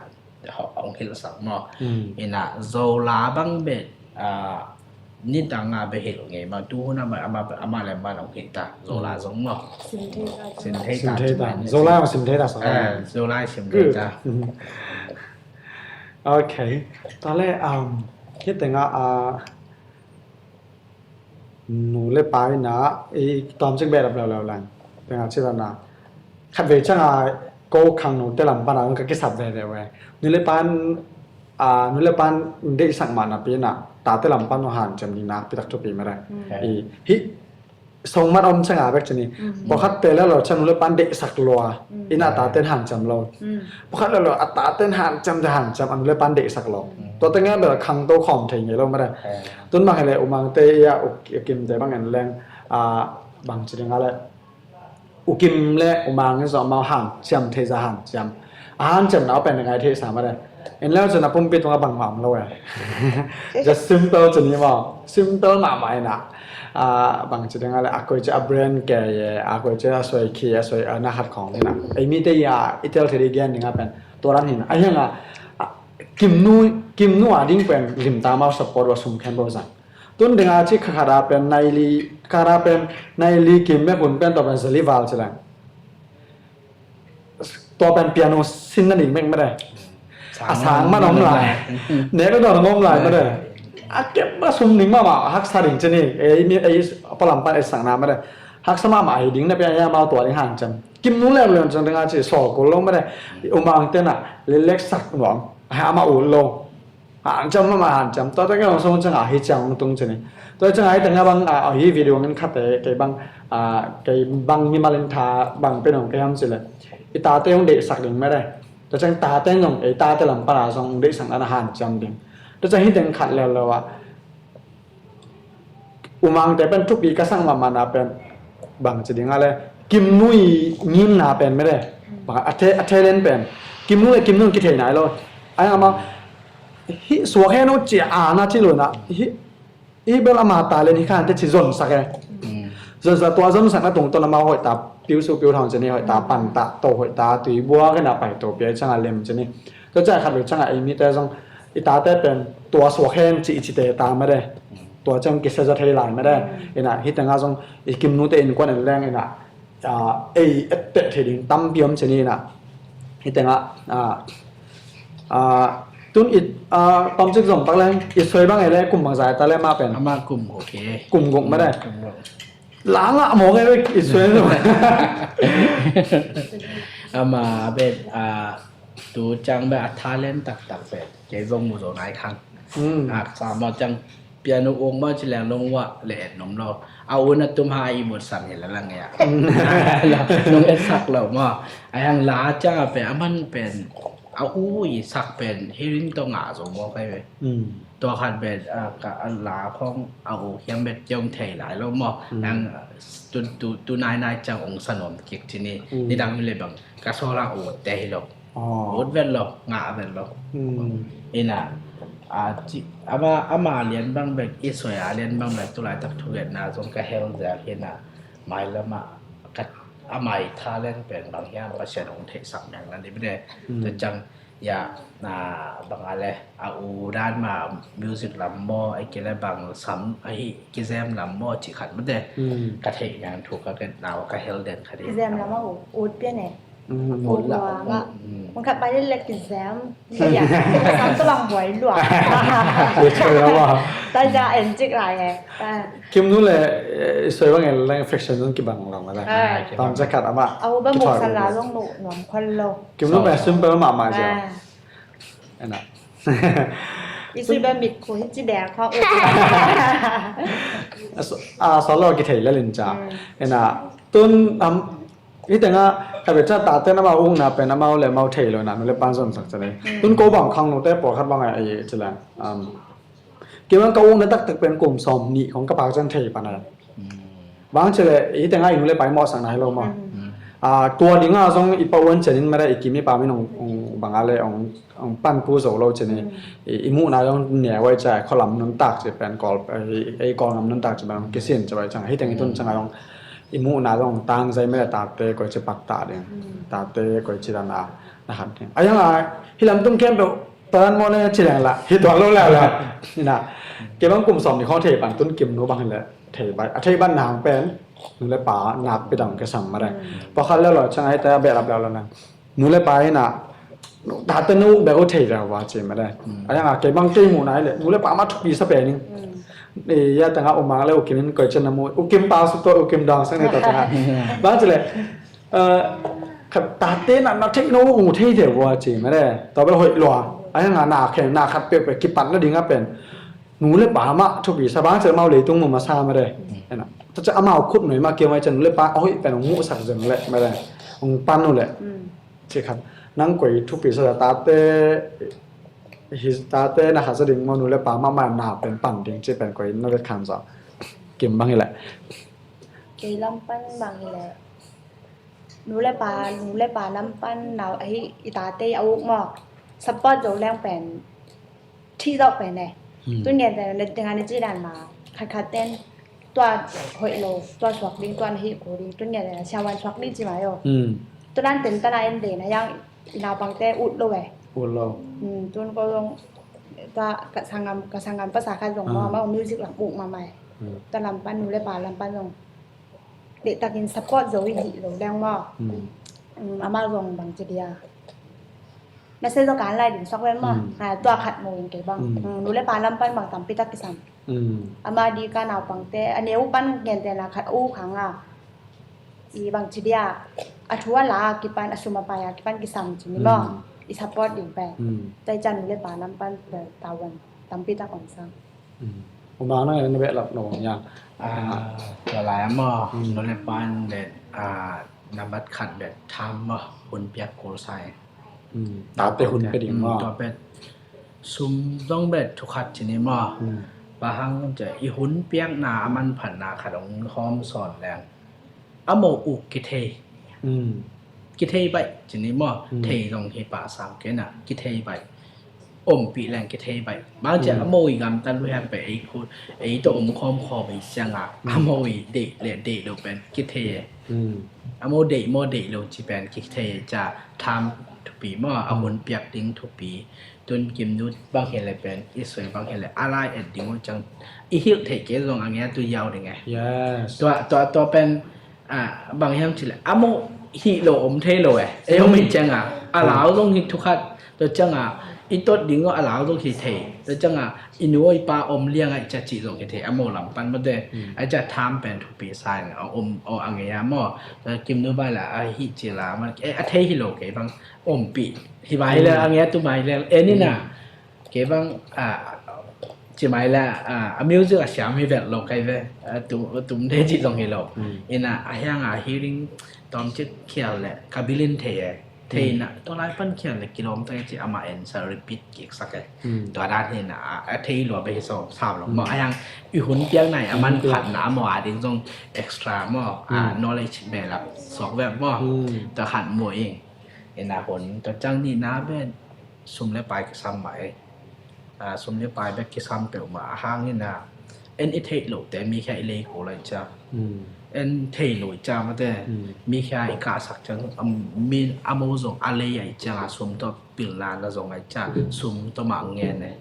hong hilhsak maw. Ina Zo la bang pen nidang a bia hilh ngei maw, tu hun amah le amah hong hilh ta, Zo la zong maw. Sim thei ta. Zo la sim thei ta. Zo la sim thei ta. Ok. Tua le um, hi tengah a nu le pa ina i tuam cik beh lap leuleu lang. Tengah cih lana khat vei ciang a ko khang nu te lam pana ka kisap ve ve. Nu le pan a nu le pan deihsak mah napi ina tate lam pan hanciam ni nak pitak thupi mera. I hi song mat om ciang a bek cini. Pakhat te le lo ciang nu le pan deihsak lua. Ina taten hanciam lo. Pakhat le lo a taten hanciam te hanciam a nu le pan deihsak lo. Tua te ngai bel khangto khawm thei ngei lo mara. Tun bang hele umang te ia ukim te bang en leng a bang ci ding a le ukim le umang in zawh mau hanciam thei za hanciam. A hanciam na pen ngai thei sa mara. En leng cun a pumpi tunga bang mam lo e. Just simple cun ni maw. Simple mahmah ina. A bang ci ding a le a koi ci a brand ke ye a koi ci a soi khi a soi a na khat khawng ina. Ei mi te ia i tel thei di gen ding a pen tua ran hin a hiang a kimnu kimnu a ding pen limta mau support wa sum khen bo zang. Tun ding a ci kha kha da pen nai li kha da pen nai li kim mek hun pen tua pen zali val ci lang. Tua pen piano sin na ding mek mede. A sang man om lai. Nek le dawn om lai mede. A kep ba sum ding mahmah haksa ding ci ni. Ei mi ei palam pan ei sang na mede. Haksa mahmah ei ding na pia ya mau tua ding hanciam. Kimnu leu leu ciang ding a ci saw kul lo mede. Umang tena lelek sak nuam. Ama ut lo. Hanciam mahmah hanciam. Tua te kei hong song ciang a hi ciang hong tung ci ni. Tua ciang a hi teng a bang a hi video ngin khate kei bang a kei bang mimal in tha bang pen hong kei ham ci le. I tate hong deihsak ding mede. Tua ciang tate zong ei tate lam pana zong hong deihsak na hanciam ding. Tua ciang hi teng khat leuleu a. Umangte pen thupi ka sang mahmah na pen bang ci ding a le kimnu i ngimna pen mede. Bang a the a thelen pen kimnu le kimnu kithei nai lo. Ai ama hi suak he no ci a na ci lo na hi I bel ama talent hi khan te ci zonsak e. Zonsak, tua zonsakna tungtawn amau hoih ta piusu piu thang cini, hoih ta pan ta to, hoih ta tui bua kena pai to pia i canga lem cini. Tua cai khat bel canga ei mite zong i tate pen tua suak hen ci i cite ta mede. Tua ciang kisia zaw thei lai mede. Ina hitenga zong i Kimnu te innkuan en leng ina ei etteh thei ding tampi om cini ina hitenga tun i tomcik zong tak leng i suai bang ei le kum bang zai ta le ma pen ama kum guk hi. Kum guk mede. Kum guk. Langa mawk ei i suai zong. Ama bet tu ciang beh a talent taktak beh kei zong mu zo nai khang. Ak sa maw ciang piano ong maw ci leng long wah le et nom lo. A un a tum ha i mut sang hi la lang ya. Nong et sak lo maw. A yang la ciang a pen a man pen a u i sak pen hearing to ngah zo maw kai beh. Tua khat beh ka a la khong a u hiam beh ciong thei lai lo maw. Yang tu tu tu nai nai ciang ong sa nom kik cini. Nidang hi le bang ka sawla ut te hi lo. Ut vet lo, ngah vet lo. Ina ama ama lian bang bek i soi a lian bang bek tulai tak thugetna zong ka hel zia hi ina mailama ka ama i talent pen bang hiam Pasian hong theihsak meng na ni bine. Tua ciang ya na bang a le a u dan ma music lam maw, a kile bang sam ahi kizem lam maw ci khat mate. Ka theih ngang thu ka ken nau ka hel den khat hi. Kizem lam a u ut pian e. Ut la. Mun khat pai le kizem. Ya. Sam to bang buai lua. Ta ja en cik lai e. Kimnu le soi bang en leng affection zong kibang lam a le. Tam ja khat ama. A u ba muk sala zong nu nuam khol lo. Kimnu ba simple mahmah zia. Ena. I sui ba mit khu hi ci dea kho. A solo kithei lalin ca. Ena tun am hitenga ka bia ca tate na mau ungna pen amau le mau thei lo na nu le pan zon sak ca le. Tun ko bang khang nu te pawl khat bang ai ci le. Kei bang ka ungna taktak pen kum sawm nih kong ka pak ciang thei pan ai. Bang ci le hitenga i nu le pa i mawhsakna hi lo maw. Tua dinga zong i pa uan cianin mara i kim i pa min ong banga le ong panpu zo lo cini. I muhna zong neu ai ca khualam nuntak ci pen kawl ei kawl ngam nuntak ci pen kisin ci bai cang hiteng i tun canga zong i muhna zong tang zai mara tate koi ci pak ta ding. Tate koi ci dana na khat ding a yanga hi lam tung khem peuh. Talan maw le ci leng la hi tuan lo leu leu. Ina kei bang kum sawm ni khong thei pan tun Kimnu bang hi le thei bai a thei ban nang pen nu le pa nak pi dang ke sam ma dai. Pakhat leu lo chang ai ta be lap leu lo nang nu le pa ina tate nu be u thei leu wa ci ma dai. A yang a kei bang kei mu nai le nu le pa ma thupi sa pe ning. Ya tanga u mang le u kim in koi chen na mu u kim pa su to u kim dang sang ni ta tanga bang ci le. Tate na na thei no u thei thei vua ci ma le tua bel hoih lua a hanga na khen na khat pek pek kipat na ding a pen nu le pa mah thupi sa bang cel mau leitung mu masa ma le. Ena ta ca amau khut noi ma kiamai can nu le pa a hoih pen ong muhsak zeng le ma le ong pan u le ci khat nang koi thupi sa tate hi tate na khat sa ding mau nu le pa mah ma na pen pan ding ci pen koi na le khan sa kim bang hi le. Kei lam pan bang hi le. Nu le pa nu le pa lam pan nau ahi i tate a uk maw support zo leng pen thi zauh pen e. Tun ngen pen na dinga na ci dan ma khat khat ten tua hoih lo tua suak ding tua na hi ko ding tun ngen pen siawan suak ding ci ma yo. Tun an ten tana en de na yang i naupangte ut lo e. Ut lo. Tun ko zong tua ka sangam ka sangam pasa khat zong maw maw music lam uk ma mai. Tua lam pan nu le pa lam pan zong Deihtakin support zo i hih lo leng maw? Amau zong bang ci dia. Message zo kan lai ding sok ven maw? Tua khat mu in kei bang. Nu le pa lam pan bang tampi tak kisam. Ama di ka naupangte a neu pan ngente na khat u khang a. I bang ci dia. A thu a la a kipan a sum a pai a kipan kisam ci ni maw? I support ding pen. Tua i can nu le pa lam pan tawan tampi tak om sang. Umang nang na behlap no ya. Lalai maw nu le pan le nambat khat le tham maw hun piak kul sai. Tate hun pe ding maw. Tua bet sum dong bet thu khat ci ni maw. Pahang ce i hun piak na a manphatna khat ong hawm sawn leng. A mo uk kithei. Kithei baih ci ni maw. Thei zong hi pah sam kei na kithei baih. ompih leng kithei baih. Bang ciang a mo i gamta luhek pen ei khut ei tawh om khawmkhawm i ciangah a mo i deih le deih lo pen kithei e. A mo deih maw deih lo ci pen kithei e. Ca tham thupi maw, a hun piak ding thupi. Tun Kimnu bang hi le pen i soi bang hi le a lai et ding uh ciang i hilh theih kei zong a ngia tu yau ding e. Tua tua tua pen bang hiam cih leh a mo hih lo om thei lo e. Ei om hi ciangah a lau zong hi thukhat. Tua ciangah i tot ding uh a lau zong hi thei. Tua ciangah i nu i pa om liang ah i ca cih zong hi thei a mo lam pan mate. A ca tham pen thupi sa in a om aw a ngei a maw. Tua Kimnu bai la a hih ci la a thei hi lo kei bang ompih hi bai le a ngei a tu bai le en ina. Kei bang a ci mai le a music a siam hi vet lo kai ve. Tum thei ci zong hi lo. Ina a hiang a hearing tawm ci khial le ka bilin thei e. Thei na tua lai pan khial le kilawm ta ci ama en sa repeat kik sak e. Tua dan hi na a thei lua be hi so sam lo maw. A hiang i hun piak nai a man phat na maw a ding zong extra maw a knowledge be lap sok ve maw. Tua khat maw ing. Ina hun tua ciang ni na be sum le pai kisam mah e. Sum le pai bek kisam peuhmah a hang ina en i theih lohte mi khia i lei ko lai cia. En thei lo i cia mate mi khia i kahsak ciang min a mo zong a lei a i ciang a sum tawh pilna na zong a i cia sum tawh mah ngen e.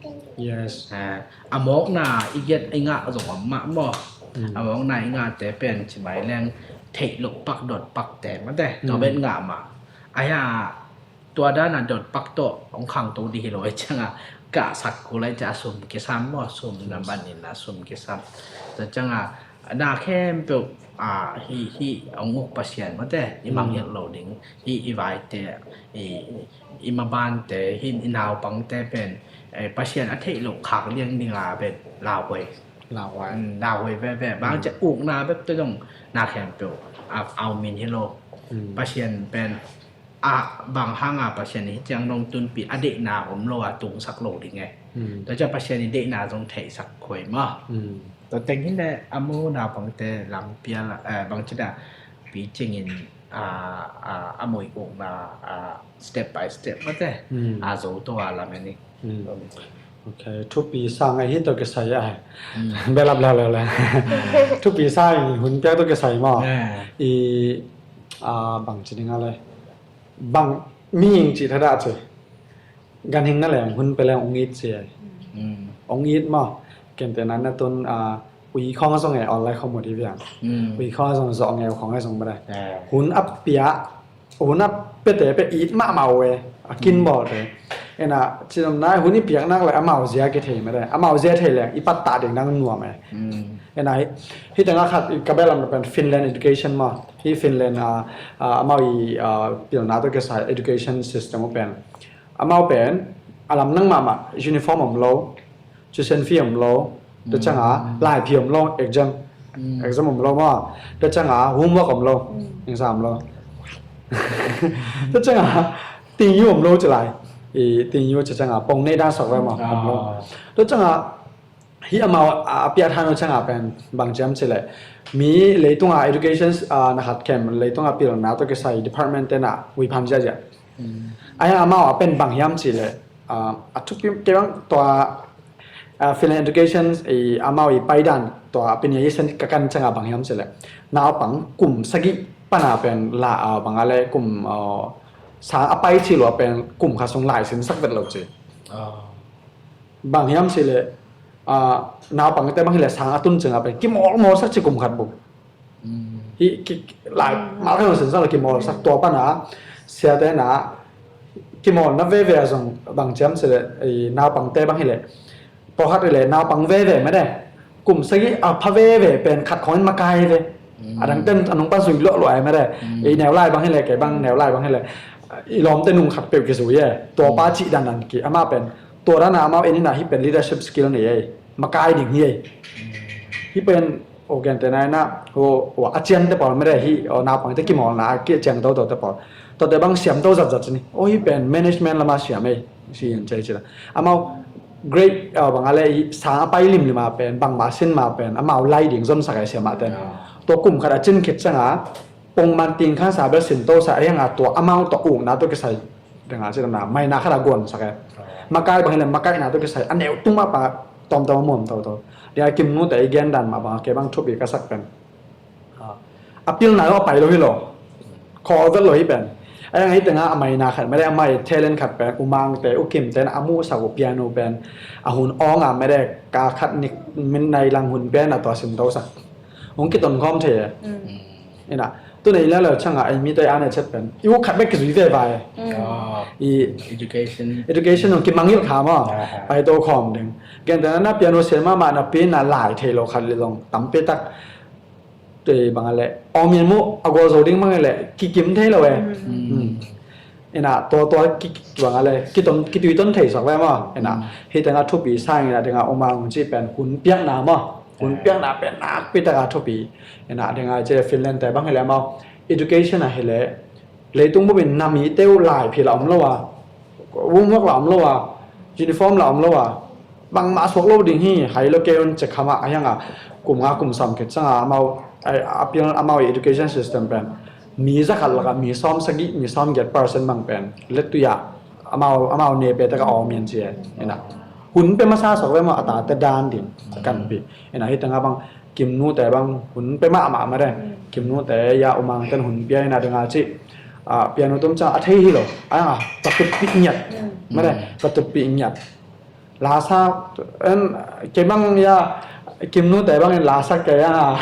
A mawkna i get i ngah zong om mah maw. A mawkna i ngahte pen ci mai leng theih loh pak dot pakte mate tua bet ngah mah. A hia tua dana dot pak tawh hong khangto dih hi lo i cianga kahsak kul ai cia sum kisam maw sum na ban in a sum kisam. Tua cianga na khempeuh a hi hi hong uk Pasian mate i mangngilh lo ding hi i vaite i mabante hi i naupangte pen Pasian a theih loh khak liang dinga pen lauhuai lauhuai veve bang cia ukna bek te dong na khempeuh a au min hi lo. Pasian pen a bang hanga Pasian hi ciang dong tunpi a deihna om lo a tungsak lo ding e. Tua cia Pasian i deihna zong theihsak khuai maw. Tua teng hi le a mo naupangte lam pial bang cina pi cingin a moih ukna step by step mate a zo to a lam eni. Ok, thupi sang a hi to kisai a. Belap leu leu le thupi sang i hun piak to kisai maw. I bang ci ding a le bang mihing ci thadah ci ganhing na leng hun pe leng ong it ci ai. Ong it maw. Kente na na tun a ui khong zong e online khong mut i viang ui khong zong zong e khong zong ba dai hun a pia hun a pete pe it mahmah uh e. A kin bawlte ena cidom nai hun i piak nak le amau zia kithei mede amau zia thei le i pattah ding dang nuam e. Ena hi tengah khat ka belam pen Finland education maw hi Finland a amau i pilna to kisai education system uh pen amau pen a lam nang mahmah uniform om lo tuition fee om lo tua cianga lai phi om lo exam exam om lo maw tua cianga homework om lo exam om lo tua cianga tingyu om lo ci lai i tingyu ci cianga pong nei dan sok ve maw om lo tua cianga hi amau a piak than lo cianga pen bang ciam ci le mi leitunga education na khat khem leitunga pilna to kisai department tena ui phan ziazia. Ai amau a pen bang hiam ci le a thupi kebang tua Finland education i amau i paidan tua piniaisen ka kan cianga bang hiam ci le naupang kum sagih pana pen la bang a le kum sang a pai ci lua pen kum kha sung lai sin sak vet lo ci. Bang hiam ci le naupang te bang hi le sang a tun cianga pen kimawlmawl sak ci kum khat bu. Hi ki lai mal khan sin sak le kimawlsak tua pana siate na kimawlna veve a zong bang ciam ci le naupangte bang hi le pawlkhat hi le naupang veve mede kum sagih a pha veve pen khat khawngin makai ve. A dang ten a nung pan zui luahluah ai mede i neu lai bang hi le kei bang neu lai bang hi le i lawmte nung khat peuh kizui e tua pa cih dandan ki ama pen tua dana amau en ina hi pen leadership skill nei e makai ding hi e. Hi pen Aw, gentehna in ah, aw, aw, a ciangte pawl mede hi, aw, naupangte kimawlna a ki ciang totote pawl. Tuate bang siam to zatzat ci ni. Aw, hi pen management lama siam ei, si in cei ci la. Amau grade, aw, bang a le hi sang a pai limlim a pen, bangmah sin ma pen, amau lai ding zonsak ei siam a ten. Tua kum khat a cin khit cianga, pongman ting khansa bel sin to sa ei hanga tua amau tua ukna tua kisai Tengah cih na maina khat a guansak e. Makai bang hileh makaihna tawh kisai a neu tung mah pa tawmtawm a muam toto. Dia Kimnute i gen dan mah bang a kei bang thupi ka sak pen, a pilna lo a pai lo hi lo. Khawl vet lo hi pen. A yang hi tengah a maina khat mede a mai talent khat pen U Mangte U Kimte na a muhsak uh piano pen a hun awng a mede ka khat nik min nai lang hun pen a tua sim to sak. Hong kiton khawm thei e. Ina, tu nei lelo changa ei mite a ne chet pen i u khat bek kizui ve vai. I education, education hong kimangil kha maw. Pai to khawm ding. Gentena na piano sian mahmah na pi na lai thei lo khat le long tampi tak. Tei bang a le awmian mu a gual zo ding bang a le kikim thei lo e. Ina tua tua ki bang a le kiton kitui ton thei sak ve maw. Ina hi tengah thupi sang ina tengah U Mang hong ci pen hun piakna maw. Hun piakna pen nakpi taka thupi. Ina tengah ci Finland te bang hi le maw, education a hi le leitung bupin na mite uh lai phi la om lo a, homework la om lo a, uniform la om lo a, bangmah suak lo ding hi. Hai lo kei un cek khamah a hianga kum nga kum sam khit sanga amau a pil amau education system pen mi zakhat laka mi sawm sagih mi sawm giat percent bang pen letuya amau amau ne pe taka awmian ci e. Ina hun pe masa sok ve maw a tate dan din kan pi. Ina hi tengah bang Kimnute bang hun pe mahmah mah de. Kimnute ya U Mangten hun pia ina dinga ci. Piano tum ca a thei hi lo a yanga patut pih ngiat mah de. Patut pih ngiat lasa en kei bang ya Kimnute bang in lasa kei yanga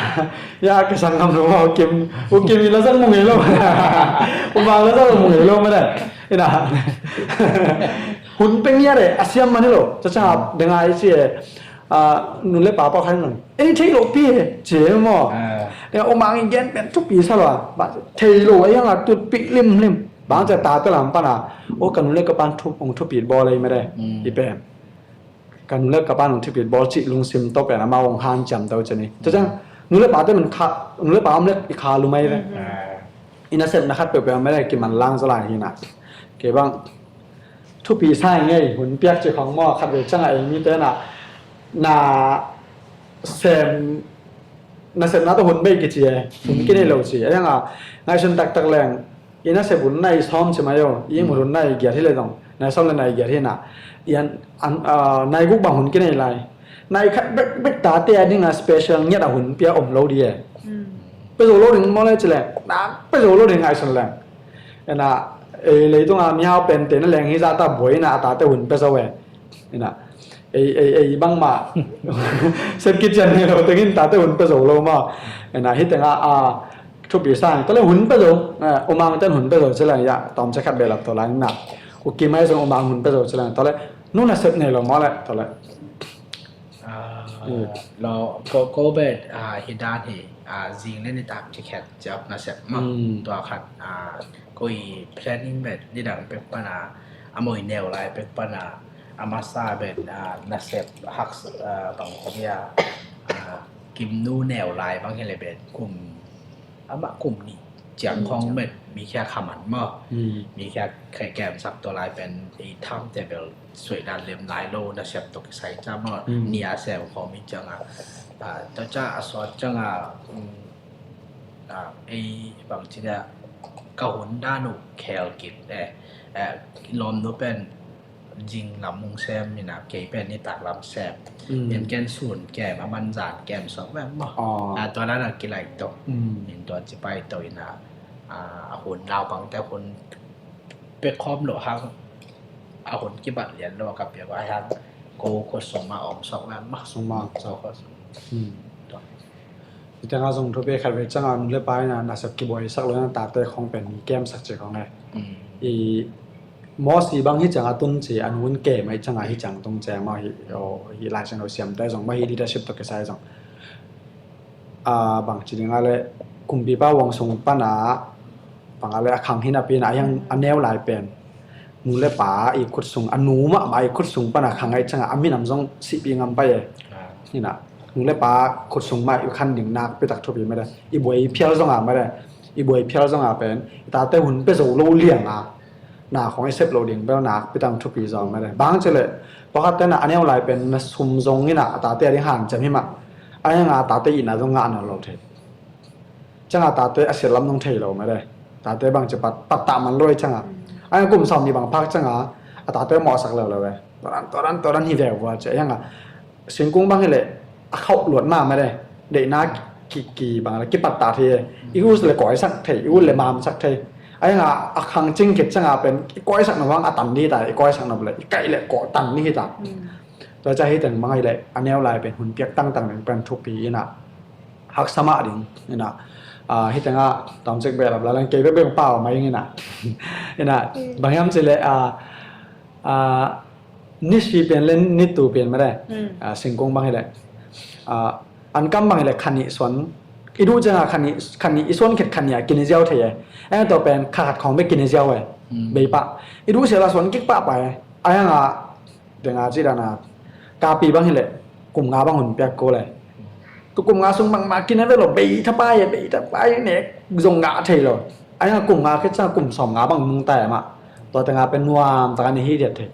ya ka sang ngam lo. Kim U Kim i la sang mu ngei lo. U Mang la sang mu ngei lo mah de. Ina hun pe ngiat de a siam man hi lo. Ca ca dinga i ci e. Nu le pa pau khan nang ei thei lo pi he ci e maw. Ina U Mang i gen pen thupi sa lo a ba thei lo a yanga tut pi limlim. Bang ca tate lam pana o ka nu le ka pan thup ong thupi bawl ei mah de. I pen ka nu le ka pan ong thupi bawl ci lungsim to pen amau ong hanciam to ci ni. Ca ca nu le pate man kha nu le pa om le i kha lumai ve. I nasepna khat peuhpeuh mah le kiman lang za lai hi na. Kei bang thupi sa hi ngei hun piak ci khong maw khat ve canga ei mite na na sem nasepna tawh hun bei kici e. Hun kinei lo ci a yanga ngaihsun taktak leng i nasep hun nai sawm ci mai o i mut hun nai giat hi le dong nai sawm le nai giat hi na. Ian nai guk bang hun kinei lai. Nai khat bekbek tate a dinga special ngiat a hun pia om lo di e. Pe zo lo ding maw le ci leng nak pe zo lo ding ngaihsun leng. Ina ei leitunga mihau pente na leng hi zata buai ina a tate hun pe zo e. Ina ei ei ei bangmah sep kician hi lo tengin tate hun pe zo lo maw. Ina hi tenga a thupi sang tale hun pe zo. U Mangten hun pe zo ci leng ya tawm ce khat belap to lai na. U Kim ai zong U Mang hun pe zo ci leng tale nu nasep nei lo maw le tale. Lo ko ko bet hi dan hi. Zing le nitak cikhet ciap nasep ma tua khat ko i planning bet nidang pek pana a moi neu lai pek pana a masa bet nasep hak bang ko bia Kimnu neu lai bang hi le bet kum amah kum nih ciang khong met mi khia khaman maw. Mi khia kemsak tua lai pen i tham te bel suai dan lem lai lo nasep tok kisai ca maw. Nia sem khong mi cianga tua ca a suat cianga ei bang ci dia ka hun dan uh khel kit e lom nu pen zing lam hong sem ina kei pen nitak lam sem. Ken ken sun kem a manzan kem sok vem maw. Tua dan a kilai to in tua cipai to ina a hun naupangte hun pek khawm lo hang a hun kibat lian lo a ka piak a hang ko ko sung ma om sok vem maw. Sung ma om sok. Tua Hi tengah zong thupi khat ve canga nu le pa ina nasep kibuai sak lo ina tate khong pen mi kemsak ci khong e. I Mosi bang hi canga tun ci a nu in kem ai canga hi cang tung ce maw hi. Hi Lai Siangtho siamte zong maw hi leadership tawh kisai zong bang ci dinga le kumpipa uang sung pana bang a le a khang hi napi ina a hiang a neu lai pen nu le pa i khut sung a nu mahmah i khut sung pana khang ai canga a minam zong sihpi ngam pai e. Ina nu le pa khut sung mah i khan ding nakpi tak thupi mede. I buai i phial zonga mede i buai i phial zonga pen i tate hun pe zo lo lianga na khong i sep lo ding bel nakpi tak thupi zong mede. Bang ci le pawkhat tena a neu lai pen na sum zong ina a tate a ding hanciam hi mah a hianga a tate ina zong ngah nawn lo thei. Canga tate a siat lam nong thei lo mede. Tate bang ci pat pat tah man lo i canga A kum sawm nih bang phak cianga a tate mawhsak leuleu e. Tua dan tua dan tua dan hi ve vua ci a, a singkung bang hileh a khauh luat mahmah e. Deihna ki, ki bang le kipat ta thei e. I ut le kawisak thei, i ut le mamsak thei. A khang cing khit cianga pen i kawisak na bang a tan dih ta, i kawisak na le i kaih le kawh tan dih hi ta. Tua ciang hih teng bang hileh a neu lai pen hun piak tangtang ding pen thupi ina, haksa mah ding ina. Hih tengah tawmcik behlap la leng kei bekbek pau mai ina. Ina bang hiam cileh nisi pian le nitu pian mare. Singkung bang hileh ankam bang hileh khanih suan i duh cianga khanih, khanih i suan khit khanih a kine ziau thei e. Eng tua pen kha khat khawng bek kine ziau e. Bei pah i duh siala suan kik pahpah e. A hianga denga ci dana kapi bang hileh kum nga bang hun piak ko le. Tu kum nga sung bang ma kine ve lo, bei thapai e, bei thapai nek zong ngah thei lo. A hianga kum nga khit cianga kum sawm nga bang nungta e mah. Tua tenga pen nuam taka ni hi diat thei.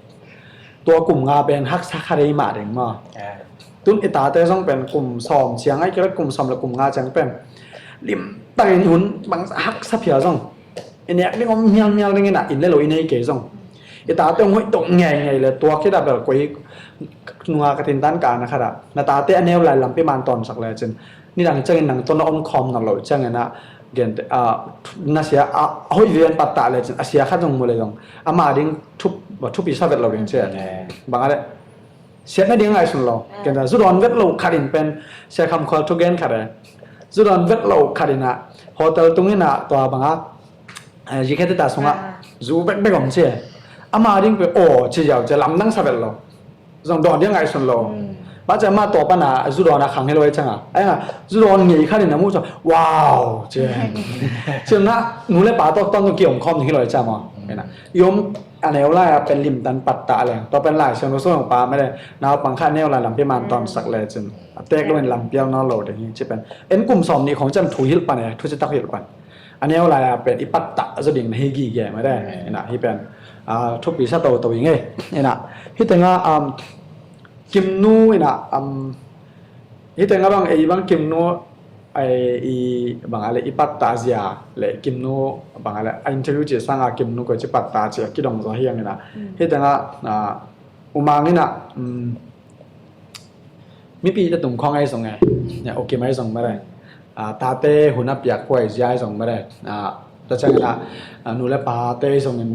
Tua kum nga pen haksa kha dei mah ding maw. Tun i tate zong pen kum sawm ciang ai kira kum sawm le kum nga ciang pen limtangin hun bang haksa phial zong i nek ding om mialmial ding ina, inn le lo i nei kei zong i tate hong hoih to ngeingei le tua khit a bel koi nunga ka tintan ka ana khat a na tate a neu lai lampi man tawnsak le cin nidang ciangin nang tawh na om khawm na lo ciangin a gente na sia a hoih vian pattah le cin a sia khat zong mu le zong ama ding thupi sa vet lo ding ci a. Bang a le siatna ding ngaihsun lo. Gente zu dawn vet lo khat in pen sia kham khual thugen khat e. Zu dawn vet lo khat ina hotel tung ina tua banga zikhe teta sunga zu bekbek om ci e. Ama ding pen aw ci ziau ci lamdang sa vet lo. Zong dawn ding ngaihsun lo. Ba ci ama tua pana zu dawn a khang hi lo e cianga. Ai nga zu dawn ngei khat ina mu cu wow ci e. Ci na nu le pa tawh tawng kiom khawm ding hi lo e cianga maw. Ina i om a neu lai a pen limtan pattah le tua pen Lai Siangtho sung pa mede naupang kha neu lai lampi man tawnsak le cin a tek lo in lampial nawn lo ding hi ci pen en kum sawm nih khawng cian thu hilh pan e, thu citak hilh pan a neu lai a pen i pattah zaw ding na hi gige mede. Ina hih pen thupi sa toto i ngei. Ina hih tenga Kimnu ina hih tenga bang ei bang Kimnu i bang a le i pattah zia le Kimnu bang a le a interview ci sanga Kimnu koi ci pattah ci a kidong zaw hiang ina hih tenga umang ina mipi te tung khawng ai zong e, ukim ai zong mare. Tate hun a piak huai zia ai zong mare. Ta ciang ina nu le pate zong in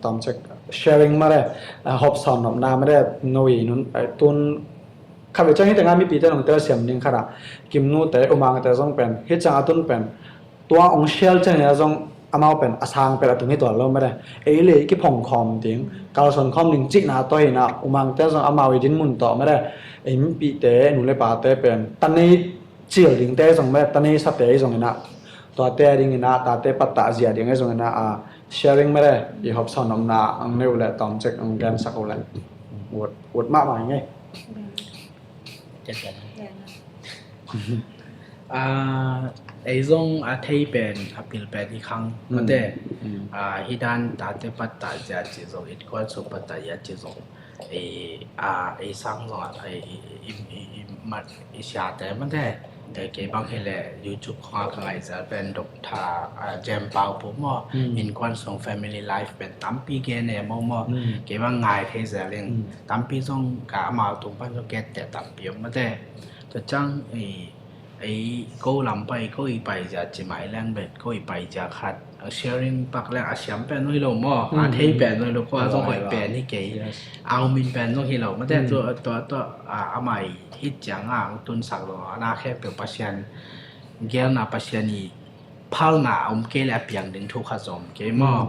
tawmcik sharing mare. Hopsawn nopna mare no i nun tun khat ve ciang hih tenga mipi te nong telsiam ding khat a Kimnu te umang te zong pen hih ciang a tun pen tua ong share ciang ina zong amau pen a sang pen a tung hi tuan lo mede. Ei le kiphong khawm ding kalsuan khawm ding cihna tawh ina umang te zong amau i din mun tawh mede. Ei mipi te nu le pate pen tanei cil ding te zong mede, tanei sate zong ina tuate ding ina tate pattah zia ding zong ina a sharing mede i hopsawn omna ang neu le tawmcik ang gensak u le ut mahmah ngei. Ei zong a thei pen a pil pen hi khang mate. Hi dan tate pattah zia ci zong, innkuan sung pattah zia ci zong, ei sang zong a i siate mate. Kei bang hileh YouTube khong a ka ngai zel pen Doctor Jem Pau Pu maw, innkuan sung family life pen tampi gen e maw maw. Kei bang ngai thei zel in tampi zong ka amau tung pan zong gen te tampi om mate. Tua ciang ei ko lam pai, ko i pai zia ci mai leng bet ko i pai zia khat a sharing pak leng a siam pen hi lo maw, a thei pen hi lo, ko a zong hoih pen hi kei, a umin pen zong hi lo mate. Tua tua a mai hit ciang a ang tunsak lo a na khe pe Pasian gelna Pasian i phalna a om kei le a piang ding thu khat zong kei maw.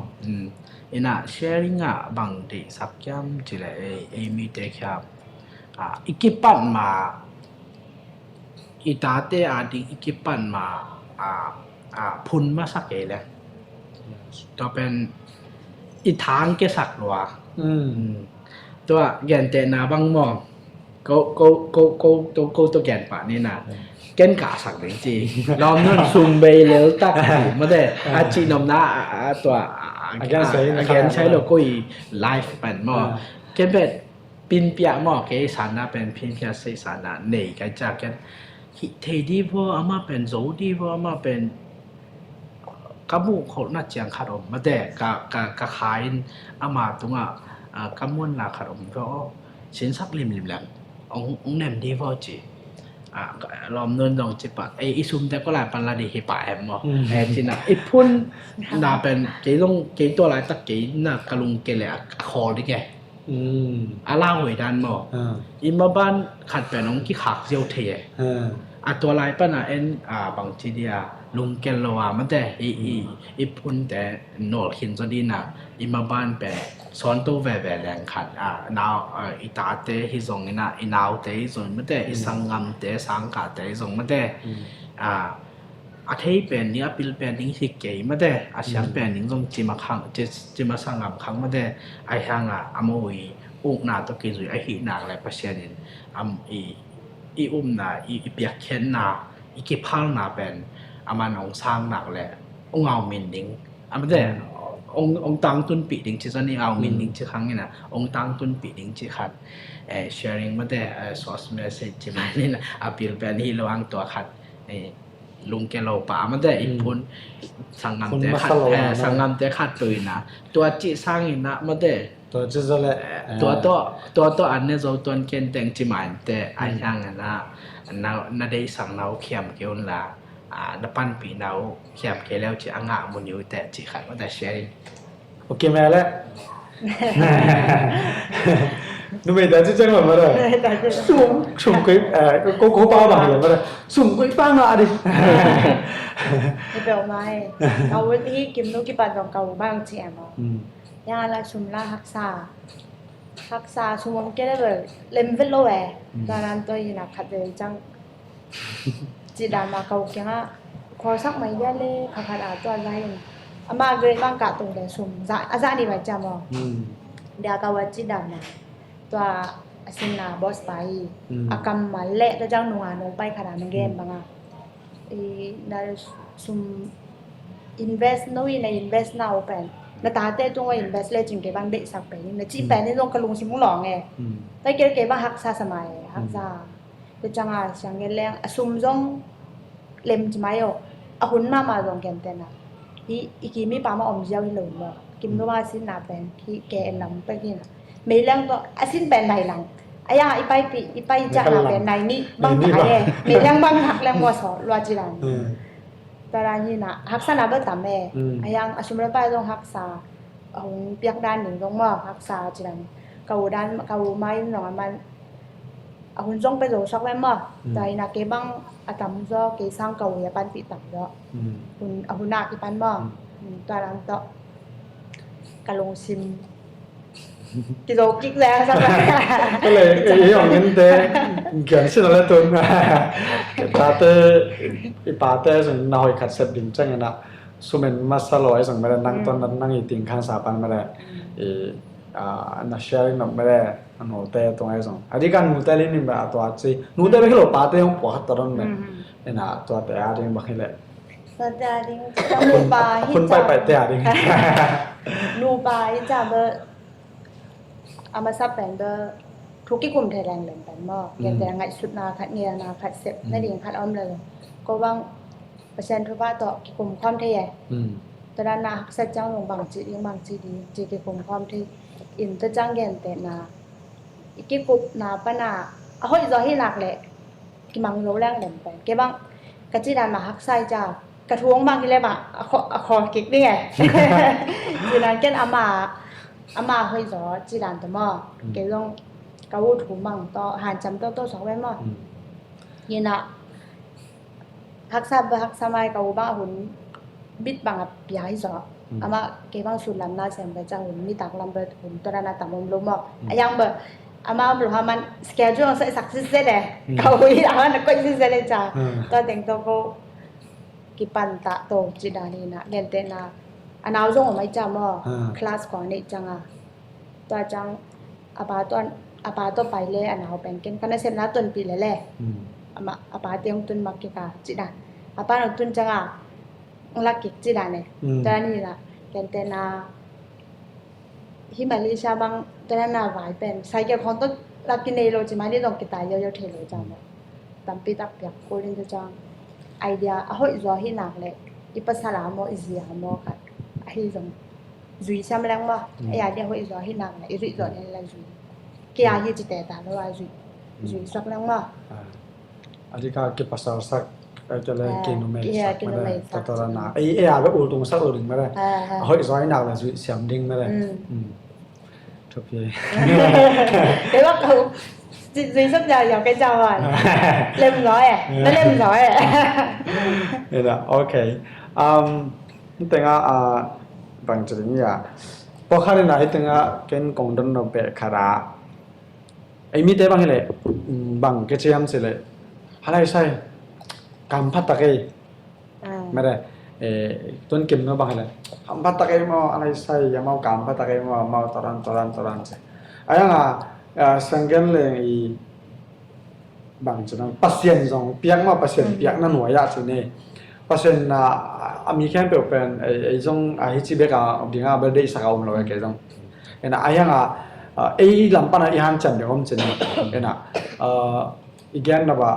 Ina sharing a bang deihsak kiam ci le ei mite khiam i kipan ma i tate a ding i kipan ma a phun masa kei le tua pen i thang ke sak lua. Tua gentehna bang maw, ko ko ko ko to ko to gen pa ni na ken ka sak ding ci. Lawm nun sung bei lel tak mate a ci nom na a tua a gen sai lo ko i life pan maw. Ken bet pin piak maw, kei sanna pen pin piak sei sanna nei kai ca ken hih thei di vo ama pen zo di vo ama pen ka muh kholhna ciang khat om mate, ka, ka, ka kha in ama tungah, ah, ka muanna khat om ve aw, sinsak limlim leng ong, ong nem di ve aw ci. Ah, ka, lawm nun zong ci pah, ei, i sumte ko lai pan la di hi pah em maw? Mm. Eh, cina, i phun na pen, kei zong, kei tua laitak kei na ka lungke le a, a khawl ding e. Mm. A lauhuai dan maw? Ah. I maban khat pen ong kikhak ziau thei e. Ah. A tua lai pan a en, a, bangci dia, lungkel lo a mate, i, i, mm, i phunte nawl khin zaw dina, i maban pen sawnto veve leng khat, a, nau, a, i tate hi zong ina, i naute hi zong mate, i, mm, sanggamte, sangkahte hi zong mate. Mm. A, a thei pen ding, a pil pen ding hi kei mate, a siam, mm, pen ding zong cima khang, ci, cima sanggam khang mate, a hianga, a mo i ukna tawh kizui, a hihnak le Pasian in, am, i, i umna, i, i piakkhiatna, i kiphalna pen, a man ong sang nak le, ong au min ding. A mate, mm, ong, ong tangtunpih ding ci zani au min, mm, ding ci khang ina, ong tangtunpih ding ci khat. Eh, sharing mate, eh, source message ci man ina, a pil pen hi lo ang tua khat. Eh, lungke lo pa mate, i, mm, phun sanggamte khat, eh, sanggamte khat tuina. Tua ci sang ina mate. Tua ci zo le. Eh, tua to, tua to an ne zo tuan ken teng ci man te, a, mm, hiang na, na, na dei sang na u khiam ke un la, a, na panpi na u khiam ke leu ci a ngah mun yu te ci khat mate sharing. Ok, mẹ leh. Numei ta ci ceng lo mate. Sum, sum koi, eh, ko, ko pa bang lo mate. Sum koi pa nga di. Ni pe mai. Kau hi kim nu ki pa dong kau bang ci em. Hmm. Yang ala sum la haksa. Haksa sum om ke le lem vet lo e. Hmm. Tua nan tua ina khat ve cang. Ci dan ma kau kiangah khualsak mai dia le kha khat a tua za in. Ama grade bang kah tung le sum za, a za ni mai cam aw. Hmm. Dia kau a ci dan ma. Tua a sinna boss pa hi. Hmm. A kammal le tua jang nunga no pai khat a na gen, hmm, bang a. I na sum invest no i na invest na o pen. Na tate tung a invest le cing ke bang deihsak pen. Na ci, hmm, pen ni zong ka lungsim ung lawng e. Hmm. Pai kel ke bang haksa sa mai e. Haksa. Hmm. Tua cianga siang gen leng a sum zong lem ci mai aw. A hun mahmah zong gentehna. Hi, i kim i pam a om ziau hi lo maw. Kim numa sinna pen hi ke en lam pek hi na. Mei leng tawh a sin pen nai lang. A yang i pai pi, i pai ciahna pen nai nih bang tak a e. Mei leng bang hak leng maw saw lua ci lang. Hmm. Tua dan hi na, haksa na bel tam e. Hmm. A yang a sum le pai zong haksa. A hong piak dan ning zong maw, haksa ci dan. Ka u dan, ka u mai zong a man. A hun zong pe zo sok ve maw. Hmm. Tua hi na kei bang a tam zaw, kei sang ka u hi a panpih tam zaw. Hmm. Hun, a hun a kipan maw. Hmm. Hmm, tua dan tawh. Ka lungsim. Kizo kik le a sak. Ka le, ei, ei, ong in te. Kian sin a le tun. Ka tate, i pate, sun na hoi khat sep ding cang ina. Sumen masa lo ai sang mele nang ton nang i ting khan sa pan mele i, a, na sharing nok mele a note tung ai sang. Adi kan nute li nin ba a tua ci. Nute ba kilo pate hong pua hat taron me. Ina tua te a ding ba kile. Tua te a ding. Nupa hi. Hun pai pai te a ding. Nupa hi ca ba a masa pen ba thu kikum thei leng leng pen maw. Gen te ngaihsutna khat, ngelna khat, sepna ding khat om lo. Ko bang Pasian thupha tawh kikum khawm thei e. Tua dan na haksa ciang zong bangci ding, bangci ding ci kikum khawm thei. In tua ciang gentehna i kikupna pana a hoih zaw hi nak leh kimang zo leng lem pen. Kei bang ka ci dan mah haksa i ca ka thu hong bang hi leh bang a khaw, a khaw kik ding e. Ci dan ken ama, ama hoih zaw ci dan tawh maw. Kei zong ka u thu mang tawh hanciam tawh tawh sok ve maw. Ina haksa bel haksa mai ka u bang a hun bit bang a pia hi zaw. Amah kei bang sun lam na sem bel ca hun nitak lam bel hun tua dan a tam om lo maw. A yang bel amah om lo ha man schedule ang sa isak sitset e. Ka u hi a man a koih sitset e ca. Tua teng tawh ko kipan ta to ci dan hi na. Gentehna a nau zong om ai ca maw. Class kua neih ciang a. Tua ciang a pa tawh, a pa tawh pai le a nau pen ken ka nasepna tonpih le le. Amah, a pa te hong tun mak kik a ci dan. A pa hong tun ciang a hong lak kik ci dan e. Tua dan hi na, gentehna hi Malaysia bang tua dan na vai pen cycle khawng tawh lak kinei lo ci mah ni dong kitai yo yo thei lo ciang maw. Tampi tak piak kul in tua ciang idea a hoih zaw hi nak leh I pasal a maw, i zi a maw khat ahi zong zui siam leng maw. Mm. Ei a dia hoih zaw hi nak leh i zuih zaw leng la zui. Kei a hi ci teta lo a zui, zui sak leng maw. Ah. A dika kipasal sak, ai kei le kinumei sak mede. Ei, ei a be ultung sak lo ding mede. Ah, ah. A hoih zaw hi nak leh zui siam ding mede. Mm. Mm. Thupi. Kei bak ko. Zui, zui sap ya, ya kei cawan. Lem zaw e. Na lem zaw e. Ina, okay. Um, hitenga, ah, bang ci ding ya. Pawlkhat ina hitenga ken kong don no beh khat a. Ei mite bang hi leh, mm, bang kei ciam ci leh. Halai sai. Kam phat tak ei. Ah. Mede, eh, tun kim no bang hi leh. Kam phat tak ei maw, a lai sai, a mau kam phat tak ei maw, a mau toran, toran, toran ci. A yang a, ah, sanggen leng i bang ci nang, Pasian zong piak maw, Pasian piak na nuai a ci ne. Pasian na, a mi khempeuh pen, ei, ei zong, a hi ci bek a, ding a, bel deihsak a om lo e kei zong. Ena, a yang a, ah, ei lam pan a i hanciam ding om ci ne. Ena, ah, i gen na ba,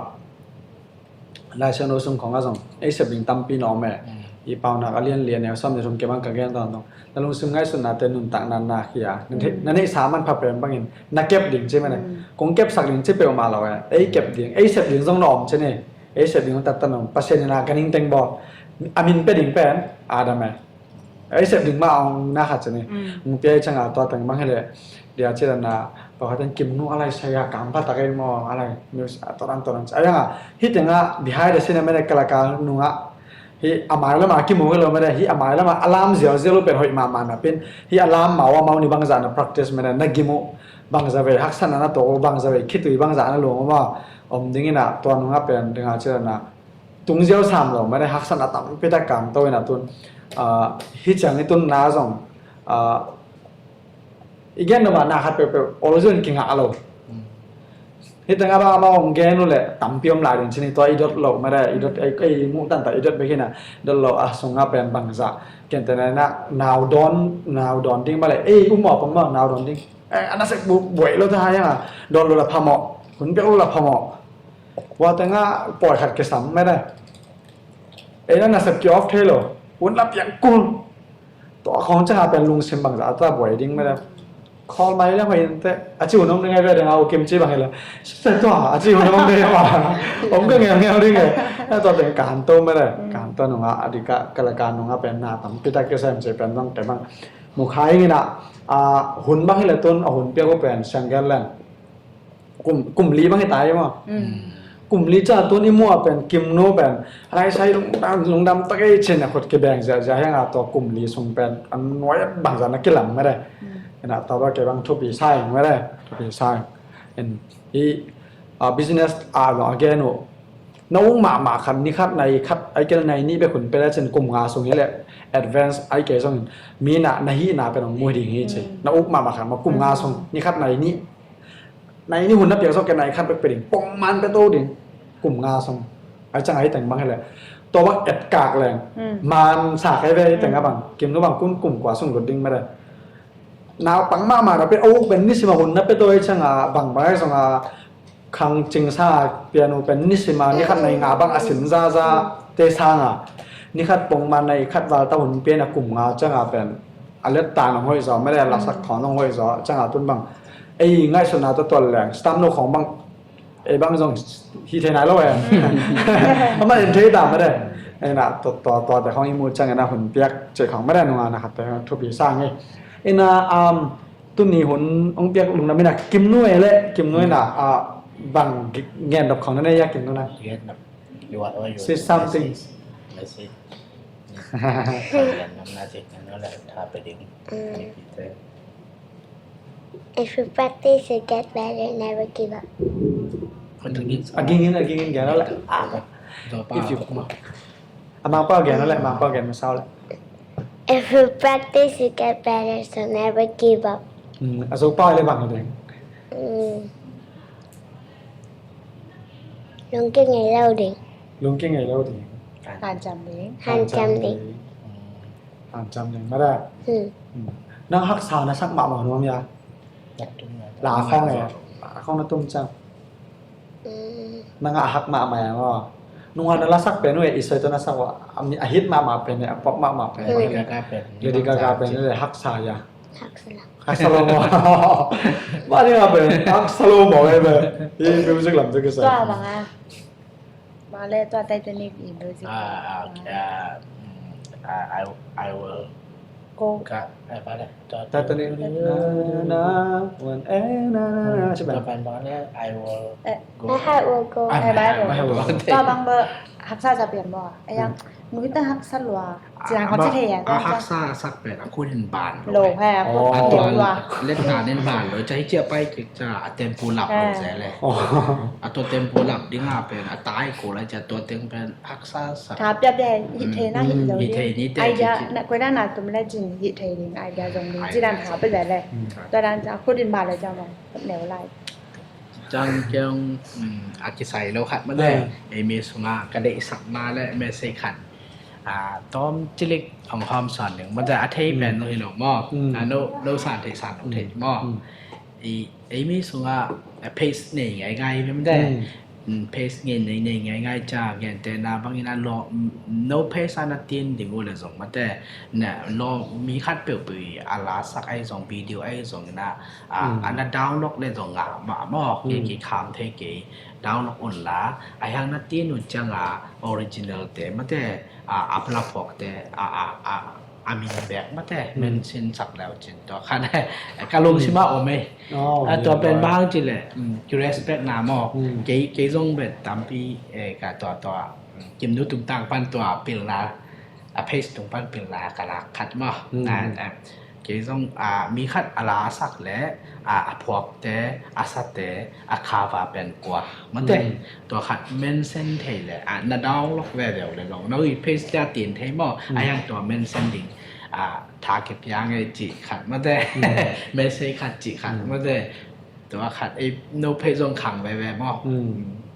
Lai Siangtho sung khong a zong ei sep ding tampi na om e. Mm. I Paunak a lian li, a neu sawm le thum kei bang ka gen tawn tong. Na lungsim ngaihsutnate nuntakna na khia. Na the-, na neihsa man pha pen bangin na kep ding ci mene. Mm. Kong kepsak ding ci peuhmah lo e. Ei kep ding, ei sep ding zong na om ci ne. Ei sep ding zong tatta na om. Pasian in a ka ning teng bawl. A min pia ding pen Adam e. Ei sep ding mah a ong na khat ci ni. Mm. Ong pia i ciang a tua teng bang hi leh. Dia ci dan a, pawlkhat in kim nu a lai sai a kam phat tak ei maw, a lai music a toran toran ci. A yang a, hi teng a behind the scene a mede kalakal nung a. Hi a mai lam a kimu hi lo mede, hi a mai lam a a lam ziau ziau lo pen hoih mahmah na pin. Hi a lam mau a mau ni bangzah na practice mede, na gim uh bangzah vei, haksatna na tuak uh bangzah vei, khitui bangzah na luang uh maw. Om ding ina, tua nung a pen ding a ci dan a. Tung ziau sam lo, mede haksatna tampi tak kam to ina tun. Ah, hi ciang i tun na zong, ah, i gen lo mah na khat peuhpeuh, ol zun kingah lo. Mm. Hi teng a bang a bang ong gen uh leh, tampi om lai ding ci ni tua i dot lo, mede, i dot, ei, ei, mu tan ta i dot bek hi na, dot lo a sung a pen bangzah. Ken te na na, nau dawn, nau dawn ding mah leh, ei, um mawh pang mawh, nau dawn ding. Eh, a nasep bu-, buai lo ta ha yang a, dawn lo la phamawh, hun piak lo la phamawh. Tua teng a pawi khat kisam mede. Ei na nasep ki off thei lo. Hun la piak kul. Tua khong ciang a pen lungsim bangzah ta buai ding mede. Khawl mai le hoih inte. A ci hun om ding ai ve ding a u kim ci bang hi le. Sep tua, a ci hun om ding ai ve. Om ka ngeu ngeu ding e. Na tua teng kanto mede. Kanto nung a, a dika kalakal nung a pen na tampi tak kisem ci pen bang te bang. Mu khai ing ina, a, hun bang hi le tun, a hun piak uh pen, siang gen leng. Kum, kum li bang hi ta hi maw. Mm. Kum li ciang tun i mu a pen, kim nu pen. A lai sai lungdam, lungdam tak ei ci na khut kibeng ziahziah hi ing a tua kum li sung pen. A nuai bangzah na kilam mede. Mm. Ina tua ba kei bang thupi sa ing mede. Thupi sa ing. En, i, a, business a, lo a gen uh. Na uk mahmah khat, ni khat, nai khat, ai kei le nai nih bek hun pia le cin kum nga sung hi leh advance ai kei zong mi na, na hihna pen ong mu ding hi ci. Mm. Na uk mahmah khat maw kum nga sung, ni khat nai nih. Nai nih hun na piak zong kei nai khat bek pia ding. Pongman pia to ding. Kum nga sung. Ai ciang ai teng bang hi leh. Tua bang etkak leng. Mm. Man sa kai ve ai teng a bang. Kim nu bang kun kum kua sung lut ding mede. Naupang mahmah na pia, a uk pen nisim a hun na pia to ai ciang a bang bang ai zong a khang cing sa pia nu pen nisim a ni khat nai nga bang a sim zaza te sang a. Ni khat pongman nai khat val ta hun pia na kum nga ciang a pen. A let ta nong hoih zaw, mede a lasak khong nong hoih zaw, ciang a tun bang. Ei ngaihsutna ta tual leng, stamp no khong bang. Ei bang zong hi thei nai lo e. Amah in thei ta mede. Ina tua, tua, tua te khong i mu ciang ina hun piak ci khong mede nung a na khat te thupi sa ing e. Ina, um, tuni hun ong piak lungdam ina kim nu e le, kim nu ina, ah, bang gi-, gen dok khong na ne ya kim nu na. Say something. Message. Message. Lungdam na ci, na le tha pe ding. Mm. If you practice, you get better, never give up. A ging in, a ging in, gen a le. If you, a mangpa gen a le, mangpa gen masa le. If you practice, you get better, so never give up. Mm, a Zopa le bang ding. Mm. Lungkia ngei lo ding. Lungkia ngei lo ding. Hanciam ding. Hanciam ding. Hanciam ding, mara. Hmm. Hmm. Nang haksa na sak mahmah nuam hia? La khawng e. La khawng na tum ciang. Hmm. Nang a hak mahmah e maw. Nungah na lasak pen uh e, i soi tawh na sak uh a, a hit mahmah pen e, a pop mahmah pen e. Lady Gaga pen. Lady Gaga pen e, haksa ya. Haksa lo. Haksa lo maw. Mah ni a pen haksa lo maw e pen. Hi music lam tawh kisai. Tua bang a. Bang le tua Titanic i music. Ah, ah, ah, mm, ah, I, I will go. Ka, eh, bang le tua Titanic. Na, na, na, one, eh, na, na, na. Tua pen bang le I will go. Eh, my heart will go. Ah, my heart will go. Tua bang bang haksa sa pian maw. Ayang, nu hita haksa lua. Ciang hot thei a, a haksa a sak pen a khut in ban lo. Lo he a khut in ban lo. Letna nen ban lo, ca hi cia pai kik ca a tempo lap lo se le. A tua tempo lap ding a pen a tai ko lai ca tua teng pen haksa sak. Tha pia pia hi thei na hi lo. Hi thei ni te idea na koi na na tum le cin hi thei ding idea zong ding ci dan tha pia pia le. Tua dan ca khut in ban lo ca mong khut neu lai. Cang kiang a kisai lo khat mah le. Ei mi sungah ka deihsak na le message khat. A, tawm cilik hong hawm sawn ding. Mate a thei pen lo hi lo maw. A, no, no san thei san lo thei maw. I, ei mi sungah a page nei ngai ngai hi mate. Page nei nei ngai ngai ca gentehna bangin a lo, no page a na tin ding uh le zong mate. Na lo mi khat peuhpeuh i a la sak ai zong video ai zong ina, a, a na download le zong ngah mah maw. Kei kei kham thei kei download un la. A hiang na tin un cianga original te mate. A, a pla phawk te, a, a, a, a min bek mate, mention sak leu cin tua khan. Ka lungsim ah om ei. A tua pen bang hang ci le, ki respect na maw. Kei, kei zong bet tampi, eh, ka tua, tua, Kimnu tung tang pan tua pilna, a page tung pan pilna ka lak khat maw. Kei zong, a, mi khat a la a sak le, a, a phuakte, a sate, a cover pen kua mate. Tua khat mention thei le, a, na download ve ve le zong no i page te a tin thei maw. A hiang tua mention ding, a, tha kipia ngei cih khat mate. Message khat cih khat mate. Tua khat ei no page zong khang ve ve maw.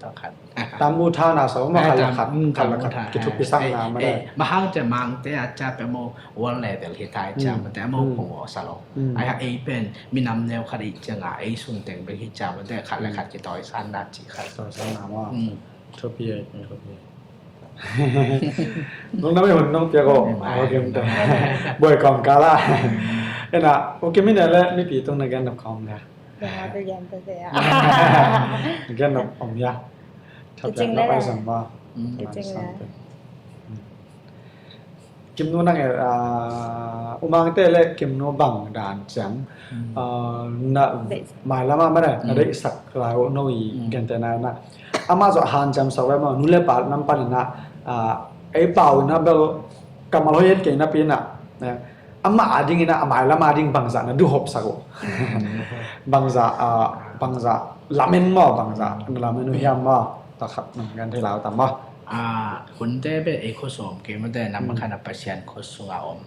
Tua khat. Tam mu tha na sa maw. Khat la khat, khat la khat kithupi sang na mate. Mahang te mang te a ca pe maw. World level hi tai ciang mate a mo pong aw sa lo. Ai ha ei pen minam neu khat i cianga ei sung teng bek hi ciang mate khat le khat kitawi san na ci khat. Kitawi san na maw. Thupi ei, thupi ei. Nong na me hun nong pia ko. Buai kong kala. Ena, okay, mi ne le mipi tung na gen nop kong ga. Gen nop om ya. Thap ya nop ai sang ma. Kimnu nang e, ah, Umangte le Kimnu bang dan ciang, ah, na mailam ah mane na deihsak lai uh no i gente na na. Amah zong hanciam sak ve maw, nu le pa nam pan ina, ah, ei pau ina bel kamal hoi et kei napi ina, eh, amah a ding ina, a mailam a ding bangzah na duhop sak uh. Bangzah, ah, bangzah lamen maw, bangzah na lamen uh hiam maw, takhat nang gen thei lau tam maw. A, hunte beh ei khuasung om kei mate, namah khat a Pasian khuasung a om.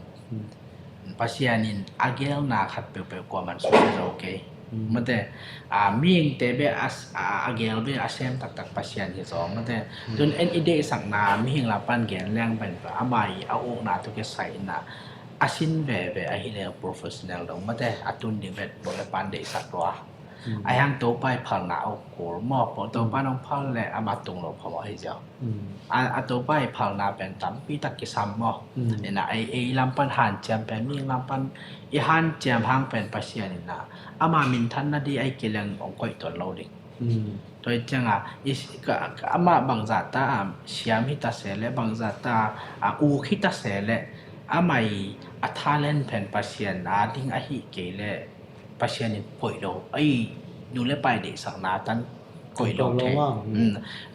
Pasian in a gelna khat peuhpeuh kuaman sung hi zo kei. Mate, a, mihingte beh a, a, a gel beh a sem taktak Pasian hi zo. Mate, tun en i deihsakna mihing lam pan gen leng pen amah i a ukna tu kisai ina a sin veve ahi leng professional dong mate, a tun ding beh bawle pan deihsak lua. A hiang Topa i phalna a uk kul maw, Topa nong phal le amah tung lo phamawh hi ziau. A, a Topa i phalna pen tampi tak kisam maw. Ina ei, ei lam pan hanciam pen, mihing lam pan i hanciam hang pen Pasian ina ama minthanna di ai kileng ong koih tuan lo ding. Tua i cianga i, ka, ka, amah bangzah ta a siam hi ta se le, bangzah ta a uk hi ta se le, amah i a talent pen Pasian a ding ahi kei le Pasian in koih lo, ai, nu le pa i deihsakna tan koih lo thei.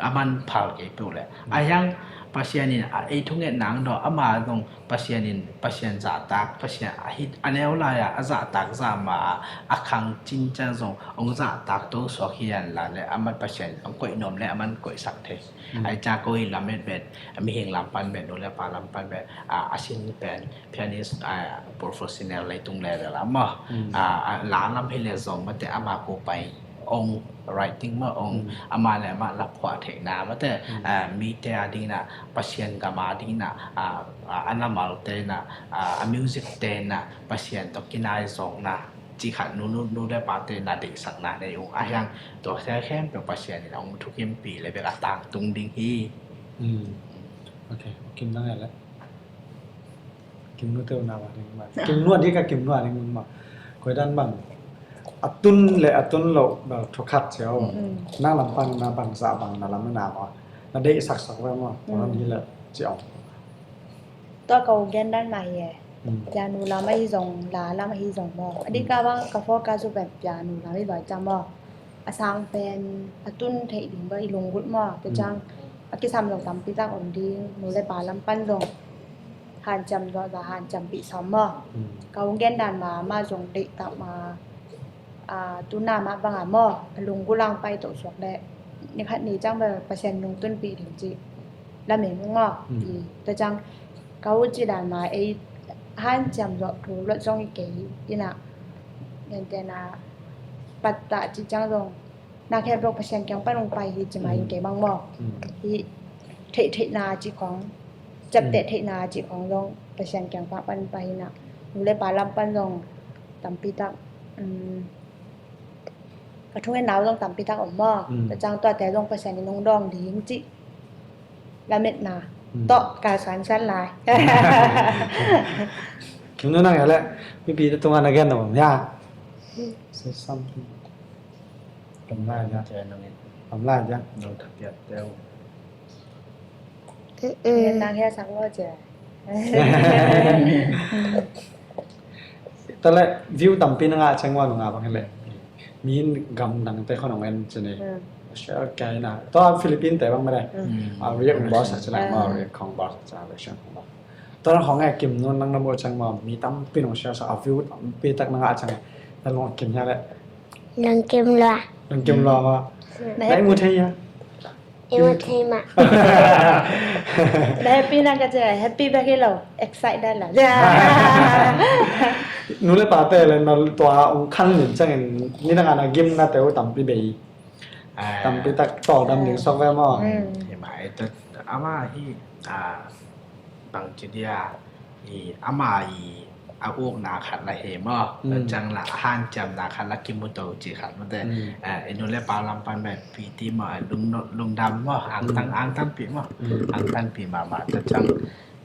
A man phal kei peuh le. A hiang Pasian in a ei thunget nang daw, ama zong Pasian in Pasian zahtak, Pasian a hit a neu lai a, a zahtak zah ma a, a khang cin ciang zong ong zahtak to suak hi an la le, a man Pasian ong koih nuam le, a man koihsak thei. Ai ca ko i lamet bet, a mihing lam pan bet, nu le pa lam pan bet, a, a sin pen, pianist, a, professional leitung level a maw. A, a, la lam hi le zong mate ama ko pai ong writing maw ong ama le ama la phuah theihna mate, a, mite a dingna, Pasian gam a dingna, a, a, a na malte na, a, a music te na, Pasian tawh kinai zongna, ci khat nu, nu, nu le pate na deihsakna nei ung. A hiang tua khempeuh Pasian in ong thukimpih le bek a tangtung ding hi. Hmm. Ok, Kim nang ya le. Kim nu teu na wa ding ma. Kim nu a di ka Kim nu a ding ma. Koi dan bang. A tun le a tun lo bel thukhat ciau. Hmm. Nang lam pan na bang za bang na lam na ma. Na dei sak sak wa ma. Hmm. Wan hi le ciau. Tua ko gen dan ma hi e. Hmm. Piano lam a hi zong, la lam a hi zong maw. A di ka bang ka focus u pen piano lam hi zong ciang maw. A sang pen a tun theih ding bang i lunggulh maw. Tua ciang a kisam zong tampi tak om ding, nu le pa lam pan zong hanciam zawh za hanciampih sawm maw. Ka hong gen dan ma, ma zong deih tak ma, a, tu na mah bang a maw, a lunggulh ang pai toh suak leh ni khat ni ciang bel Pasian nungtunpih ding cih lamen ung maw. Tua ciang ka ut cih dan ma ei hanciam zawh thu luat zong hi kei inah, gentehna pattah cih ciang zong na khen ro Pasian kiang pan hong pai hi ci ma in kei bang maw. Hi theih theihna cih khong, ciapteh theihna cih khong zong Pasian kiang pan pai hi na. Nu le pa lam pan zong tampi tak, um, ka thungen nau zong tampi tak om maw. Tua ciang tuate zong Pasian in hong dawng ding cih lametna tawh ka suansuan lai. Kim nu nang ya le, mipi te tunga na gen na bang ya. Say something. Lam lai ja. Lam lai ja. Nang hia sak lo je. Tale view tampi na ngah ciang wa nu ngah bang hi le. Mi in gam dang te khon ong en ci ni. Share kai na. Tua Philippine te bang ma le. A react bawlsak ci la ma, react khong bawlsak ci la, reaction khong bawlsak. Tua khong e Kim nu nang na mu ciang ma mi tampi nong share sa, a view tampi tak na ngah ciang. Na long kim hia le. Long kim lua. Long kim lua ma. Na i mu thei hia. I mu thei ma. Na happy na ka ci, happy bek hi lo, excited la. Nu le pa te le na tua ong khan nin ciangin ni na ngah na gim na te u tampi bei. Tampi tak tawldam ding sok ve maw. Hi ma, ama hi, bang ci dia, ama i a ukna khat la hi maw. Ciang la a hanciamna khat la kimu to ci khat maw te. I nu le pa lam pan pen piti maw, lungdam maw, angtang, angtangpi maw. Angtangpi mahmah ta ciang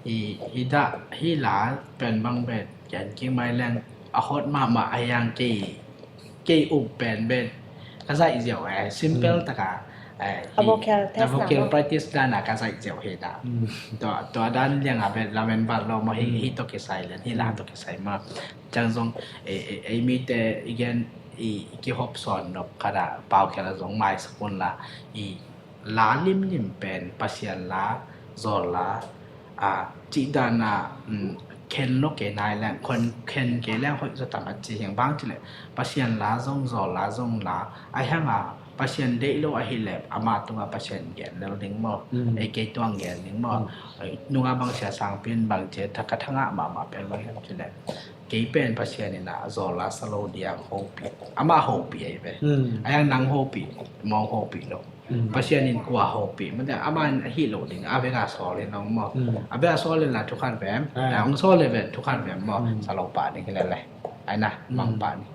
i, i dah hi la pen bang pen kian ki mai leng a hot mahmah a hiang kei kei up pen pen ka zaih ziau e, simple taka, a vocal test, vocal practice dana ka zaih ziau hi da. Tua dan lianga pen lamen val lo maw, hi, hi to kisai len, hi la to kisai maw. Ciang zong ei mite i gen i kihop sawn nop khat a pau khel a zong mai sakun la i la limlim pen Pasian la, zawl la, cih dana khen lo kei nai leng, khen kei leng hoih zaw tam a ci hiang bang ci leh Pasian la zong, zawl la zong la a hianga Pasian deih lo ahi leh ama tunga Pasian gen lel ding maw. Ei kei tuang gen ding maw. Nunga bang sia sangpin bang ci, ka thangah mahmah pen bang hiam ci leh kei pen Pasian in a zawl la sa lo diang hopih, ama hopih ahi ve. A hiang nang hopih, mong hopih lo. Pasian in kua hopih, mate ama in a hih lo ding, a veng a sawl in ong maw. A veng a sawl in la thukhan vem, a ong sawl in vem thukhan vem maw. Sa lo pah ding hi lele. Ai na, mang pah ding.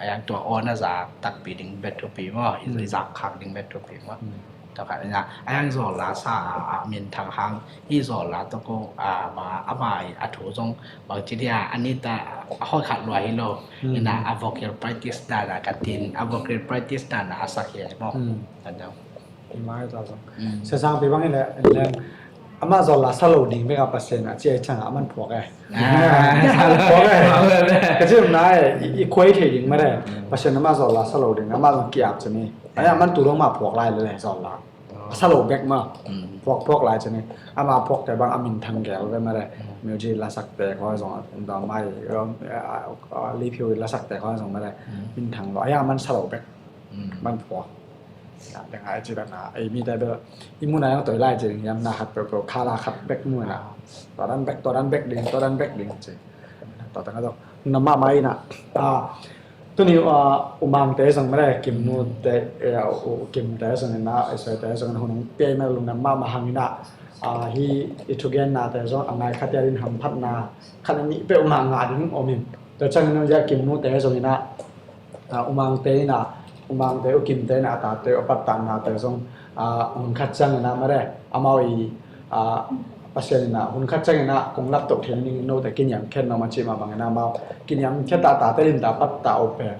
A hiang tua aw na zak takpi ding bet thupi maw, i zak khak ding bet thupi maw. Tua khat ina, a hiang zawl la sa a, a minthang hang, i zawl la tawh ko, a, ma, ama i a thu zong bang ci dia, a nita a hoi khat lua hi lo. Ina a vocal practice dana ka tin, a vocal practice dana a sak hi maw. Ka dau. Hi mai ta zong. Sesang pi bang hi le, en leng, ama zawl la sa lo ding bek a Pasian a ci a i chang a man phuak e. Phuak e. Ka ci na e, i, i kuai thei ding ma de. Pasian ama zawl la sa lo ding, ama zong ki ap ci ni. A ya man tu dong ma phuak lai le zawl la. A sa lo bek ma. Phuak, phuak lai ci ni. Ama phuak te bang a minthang gel ve ma de. Music la sak te khoi zong, da mai, li phiu la sak te khoi zong ma de. Minthang lo. A ya man sa lo bek. Man phuak. Ina, deng ai ci dana, ei mi te bel, i mun a yang toi lai ci ding, yam na khat peuh peuh, khala khat bek mu ina. Tua dan bek, tua dan bek ding, tua dan bek ding ci. Tua tang a tua, na mah mah ina. A, tuni, a, umang te zong mele, kim nu te, e, u, kim te zong ina, e, soi te zong ina, hun ong piai mele lungdam mah mah hang ina. A, hi, i thugenna te zong, a ngai khat ya din hamphatna, khat a nih peuh mah ngah ding om in. Tua ciang ina, ya kim nu te zong ina, a, umangte ina, umangte u kimte ina, a tate u a pattanate zong, Hun khat ciangin ah mare, amau i Pasian in ah hun khat ciangin ah kong laptoh theih ning note kiniamkhiat nuam a cih mah bangin ah amau kiniamkhiat a, tate limtak pattah uh pen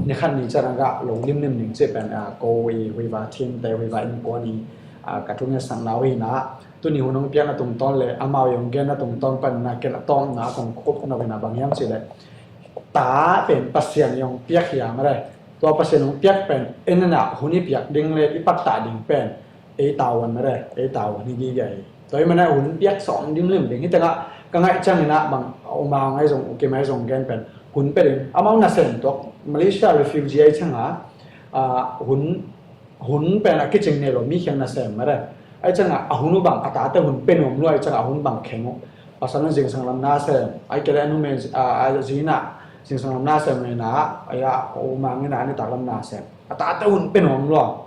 ni khat ni ciang a gah lo limlim ding cih pen ko i Huiva team te, Huiva innkuan i ka thungetsak nau hi in ah, tuni hun hong piakna tungtawn le amau i hong genna tungtawn panin ah ken a tawpna kong kop nop in ah bang hiam cih leh, ta pen Pasian i hong piak hi a mare. Tua Pasian hong piak pen en in ah hun i piak ding le i pattah ding pen ei tavuan mare, ei tavuan hi gige hi. Tua hi manin ah hun piak sawm limlim ding hi tengah ka ngaih ciangin ah bang U Mang ahi zong U Kim ahi zong gen pen hun pia ding, amau nasem tuak, Malaysia refugee ahi ciangin ah hun hun pen a kicing nei lo, mi kiang nasem mare. Ahi ciangin ah a hun uh bang a tate hun pia nuam lua, ahi ciangin ah a hun bang kheng uh. Pasal in zingsang lam nasem, ahi kei leh a numei a zi in ah zingsang lam nasem, ahi in ah U Mang in ah a nitak lam nasem. A tate hun pia nuam lua.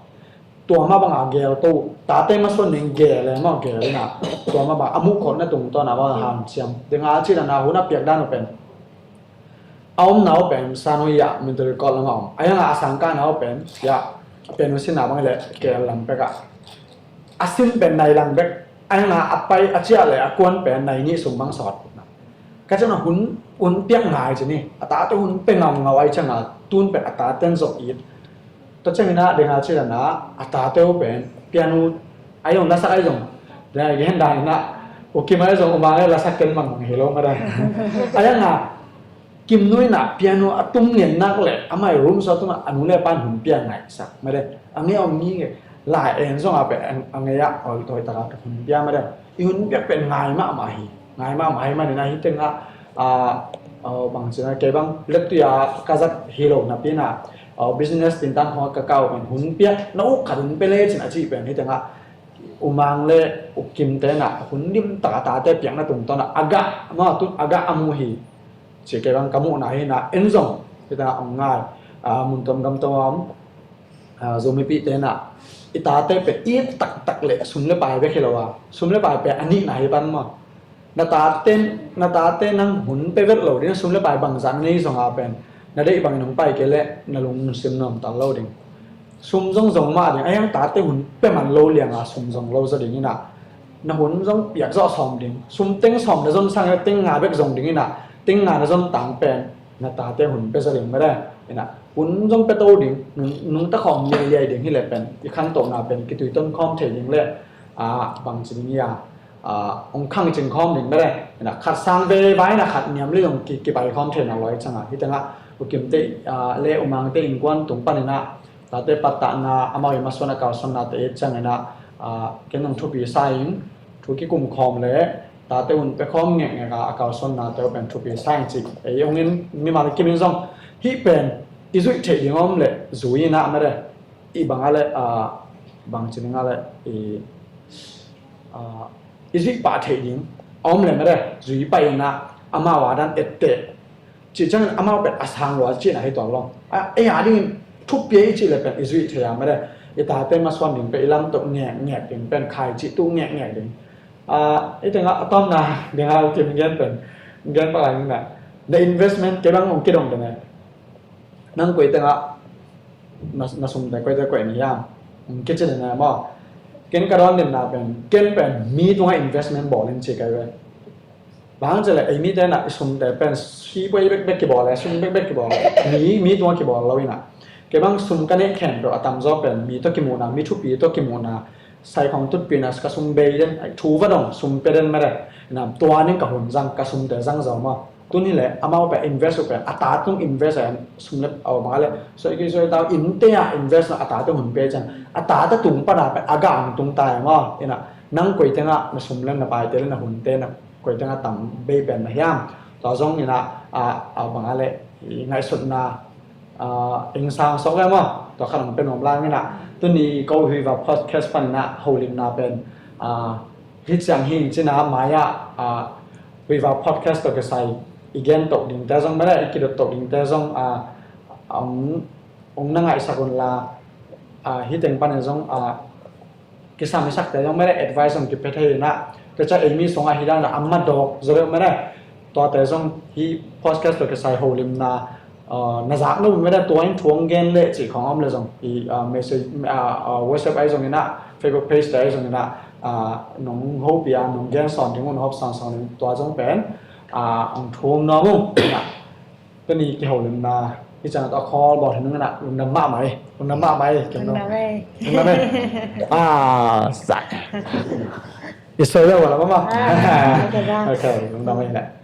Tua mah bang a gel to, tate masuan ding gel e maw, gel in ah tua mah bang a muh khawhna tungtawn ah bang hanciam ding a cih dan a hun a piak dan uh pen a omna uh pen Sanoi ah Minthuli Court lam a om. Ahi hang a a sangkahna uh pen, ya, pen uh sin a bang le K L lam pek ah a sin pen nai lang bek. Ahi hang a a pai a ciah le a kuan pen nai nih sung bang sawt. Ka ciang a hun, hun piak ngai ci ni. A tate hun pia ngaungau ahi ciang a tun pen a taten zong it. Tua ciangin ah ding a cih dan a a tate uh pen piano ahi zong, lasak ahi zong, ding a gen dan in ah U Kim ahi zong U Mang ahi lasak ken mang mang hi lo mare. Ahi hang a Kim nu in ah piano a tum ngen nak le amah i room sung a tum a, a nu le a pa in hun pia ngaihsak mare. A ngei a om ngei, lai en zong a pen a ngei ah hoih tak a hun pia mare. I hun piak pen ngai mahmah hi, ngai mahmah hi manin ah hi tengah bang ci na, kei bang lettui a ka zat hi lo napi in ah business tintan khong a ka kau pen hun piak na uk khat hun pia le cin a cih pen hi tengah U Mang le U Kim te in ah hun limtak a tate piakna tungtawn ah a gah, amau tun a gah a mu hi. Ci kei bang ka muhna hi in ah en zong hi tengah hong ngai, mun tuam gam tuam a om Zomipihte in ah i tate pen it taktak le sum le pai bek hi lo a, sum le pai pen a nihna hi pan maw. Na tate, na tate nang hun pia vet lo ding, sum le pai bangzah na nei zong a pen na deih bangin hong pai kei leh na lungsim nuamtal lo ding. Sum zong zong mah ding, ahi hang tate hun pia man lo liang a sum zong lo zaw ding in ah, na hun zong piak zawh sawm ding. Sum teng sawm na zon sang teng nga bek zong ding in ah, teng nga na zon tang pen na tate hun pia zaw ding mare. In ah hun zong pia to ding, nungta khawm liailiai ding hi leh pen i khantohna pen kitui ton khawm thei ding le bang ci ding hi a, hong khang cing khawm ding mare. In ah khat sang veve in ah khat niam le zong kibai khawm thei na lo ahi ciang a, hi tengah U Kim te le U Mang te innkuan tung panin ah tate pattahna, amau i masuan a kalsuanna te i ciangin ah ken zong thupi sa ing, thu kikum khawm le tate hun pia khawm ngekngek a a kalsuanna te uh pen thupi sa ing ci. Ei hong in mimal kim in zong hih pen i zuih theih ding a om le zui in ah mare, i bang a le bang ci ding a le i i zuih pah theih ding a om le mare, zui pah in ah amau a dan etteh. Cih ciangin amau pen a sang lua cihna hi tuan lo. Ei a dingin thupi a i cih le pen i zuih thei a mare, i tate masuan ding pen i lamtoh ngekngek ding pen khai cih tu ngekngek ding. I tengah a tawmna ding a U Kim gen pen gen pah lai ding na, na investment kei bang hong kidong ding e. Nang koi tengah na sumte koite koih ni hiam? Kici ding e maw. Ken ka dawn ding na pen, ken pen mi tungah investment bawl in ci kai ve. Bang hang ci leh ei mite in ah i sumte pen sipuai bekbek kibawl e, sum bekbek kibawl e, mi, mi tungah kibawl lo in ah. Kei bang sum ka neih khempeuh a tamzaw pen mi tawh kimuhna, mi thupi tawh kimuhna, sai khong tutpihna, ka sum bei den, thu va dong sum pia den mare. Tua ning ka hun zang, ka sumte zang zaw maw. Tun hi leh amau pen invest uh pen a tate tung invest a, sum le au ma le soi ki soi tau innte ah invest na a tate hun pia ciang a tate tung pan a pen a gah hong tung ta e maw. In ah nang koi tengah na sum le na paite le na hunte na koi tengah tam bei pen na hiam? Tua zong in ah a bang a le i ngaihsutna eng sang sawk le maw, tua khat hong pia nuam lai in ah. Tuni ko Huiva podcast pan in ah holimna pen hih ciang hi in cin ah, mai ah Huiva podcast tawh kisai i gen toh dingte zong mare, i kidot toh dingte zong hong na ngaihsak un la, hih teng panin zong kisam i sakte zong mare advice zong kipia thei in ah. Tua ciang ei mi sungah hi dan a madawk zaw deuh mare. Tuate zong hih podcast tawh kisai holimna uh, na zak na um mena tua in thu hong gen leh cih khong om leh zong i, uh, message, uh, uh, WhatsApp ahi zongin ah, Facebook page te ahi zongin ah, uh, nong hopih a nong gen sawn ding un, hop sawn sawn ding, tua zong pen, uh, hong thum nuam ung. Tuni kiholimna i chan a call bawl hi nung in ah, lungdam mahmah ei, lungdam mahmah ei, kiholim. Lungdam ei. Lungdam ei. Ah, sai. I soi lo wala mama. Ah, okay, bang. Okay, lungdam ei na.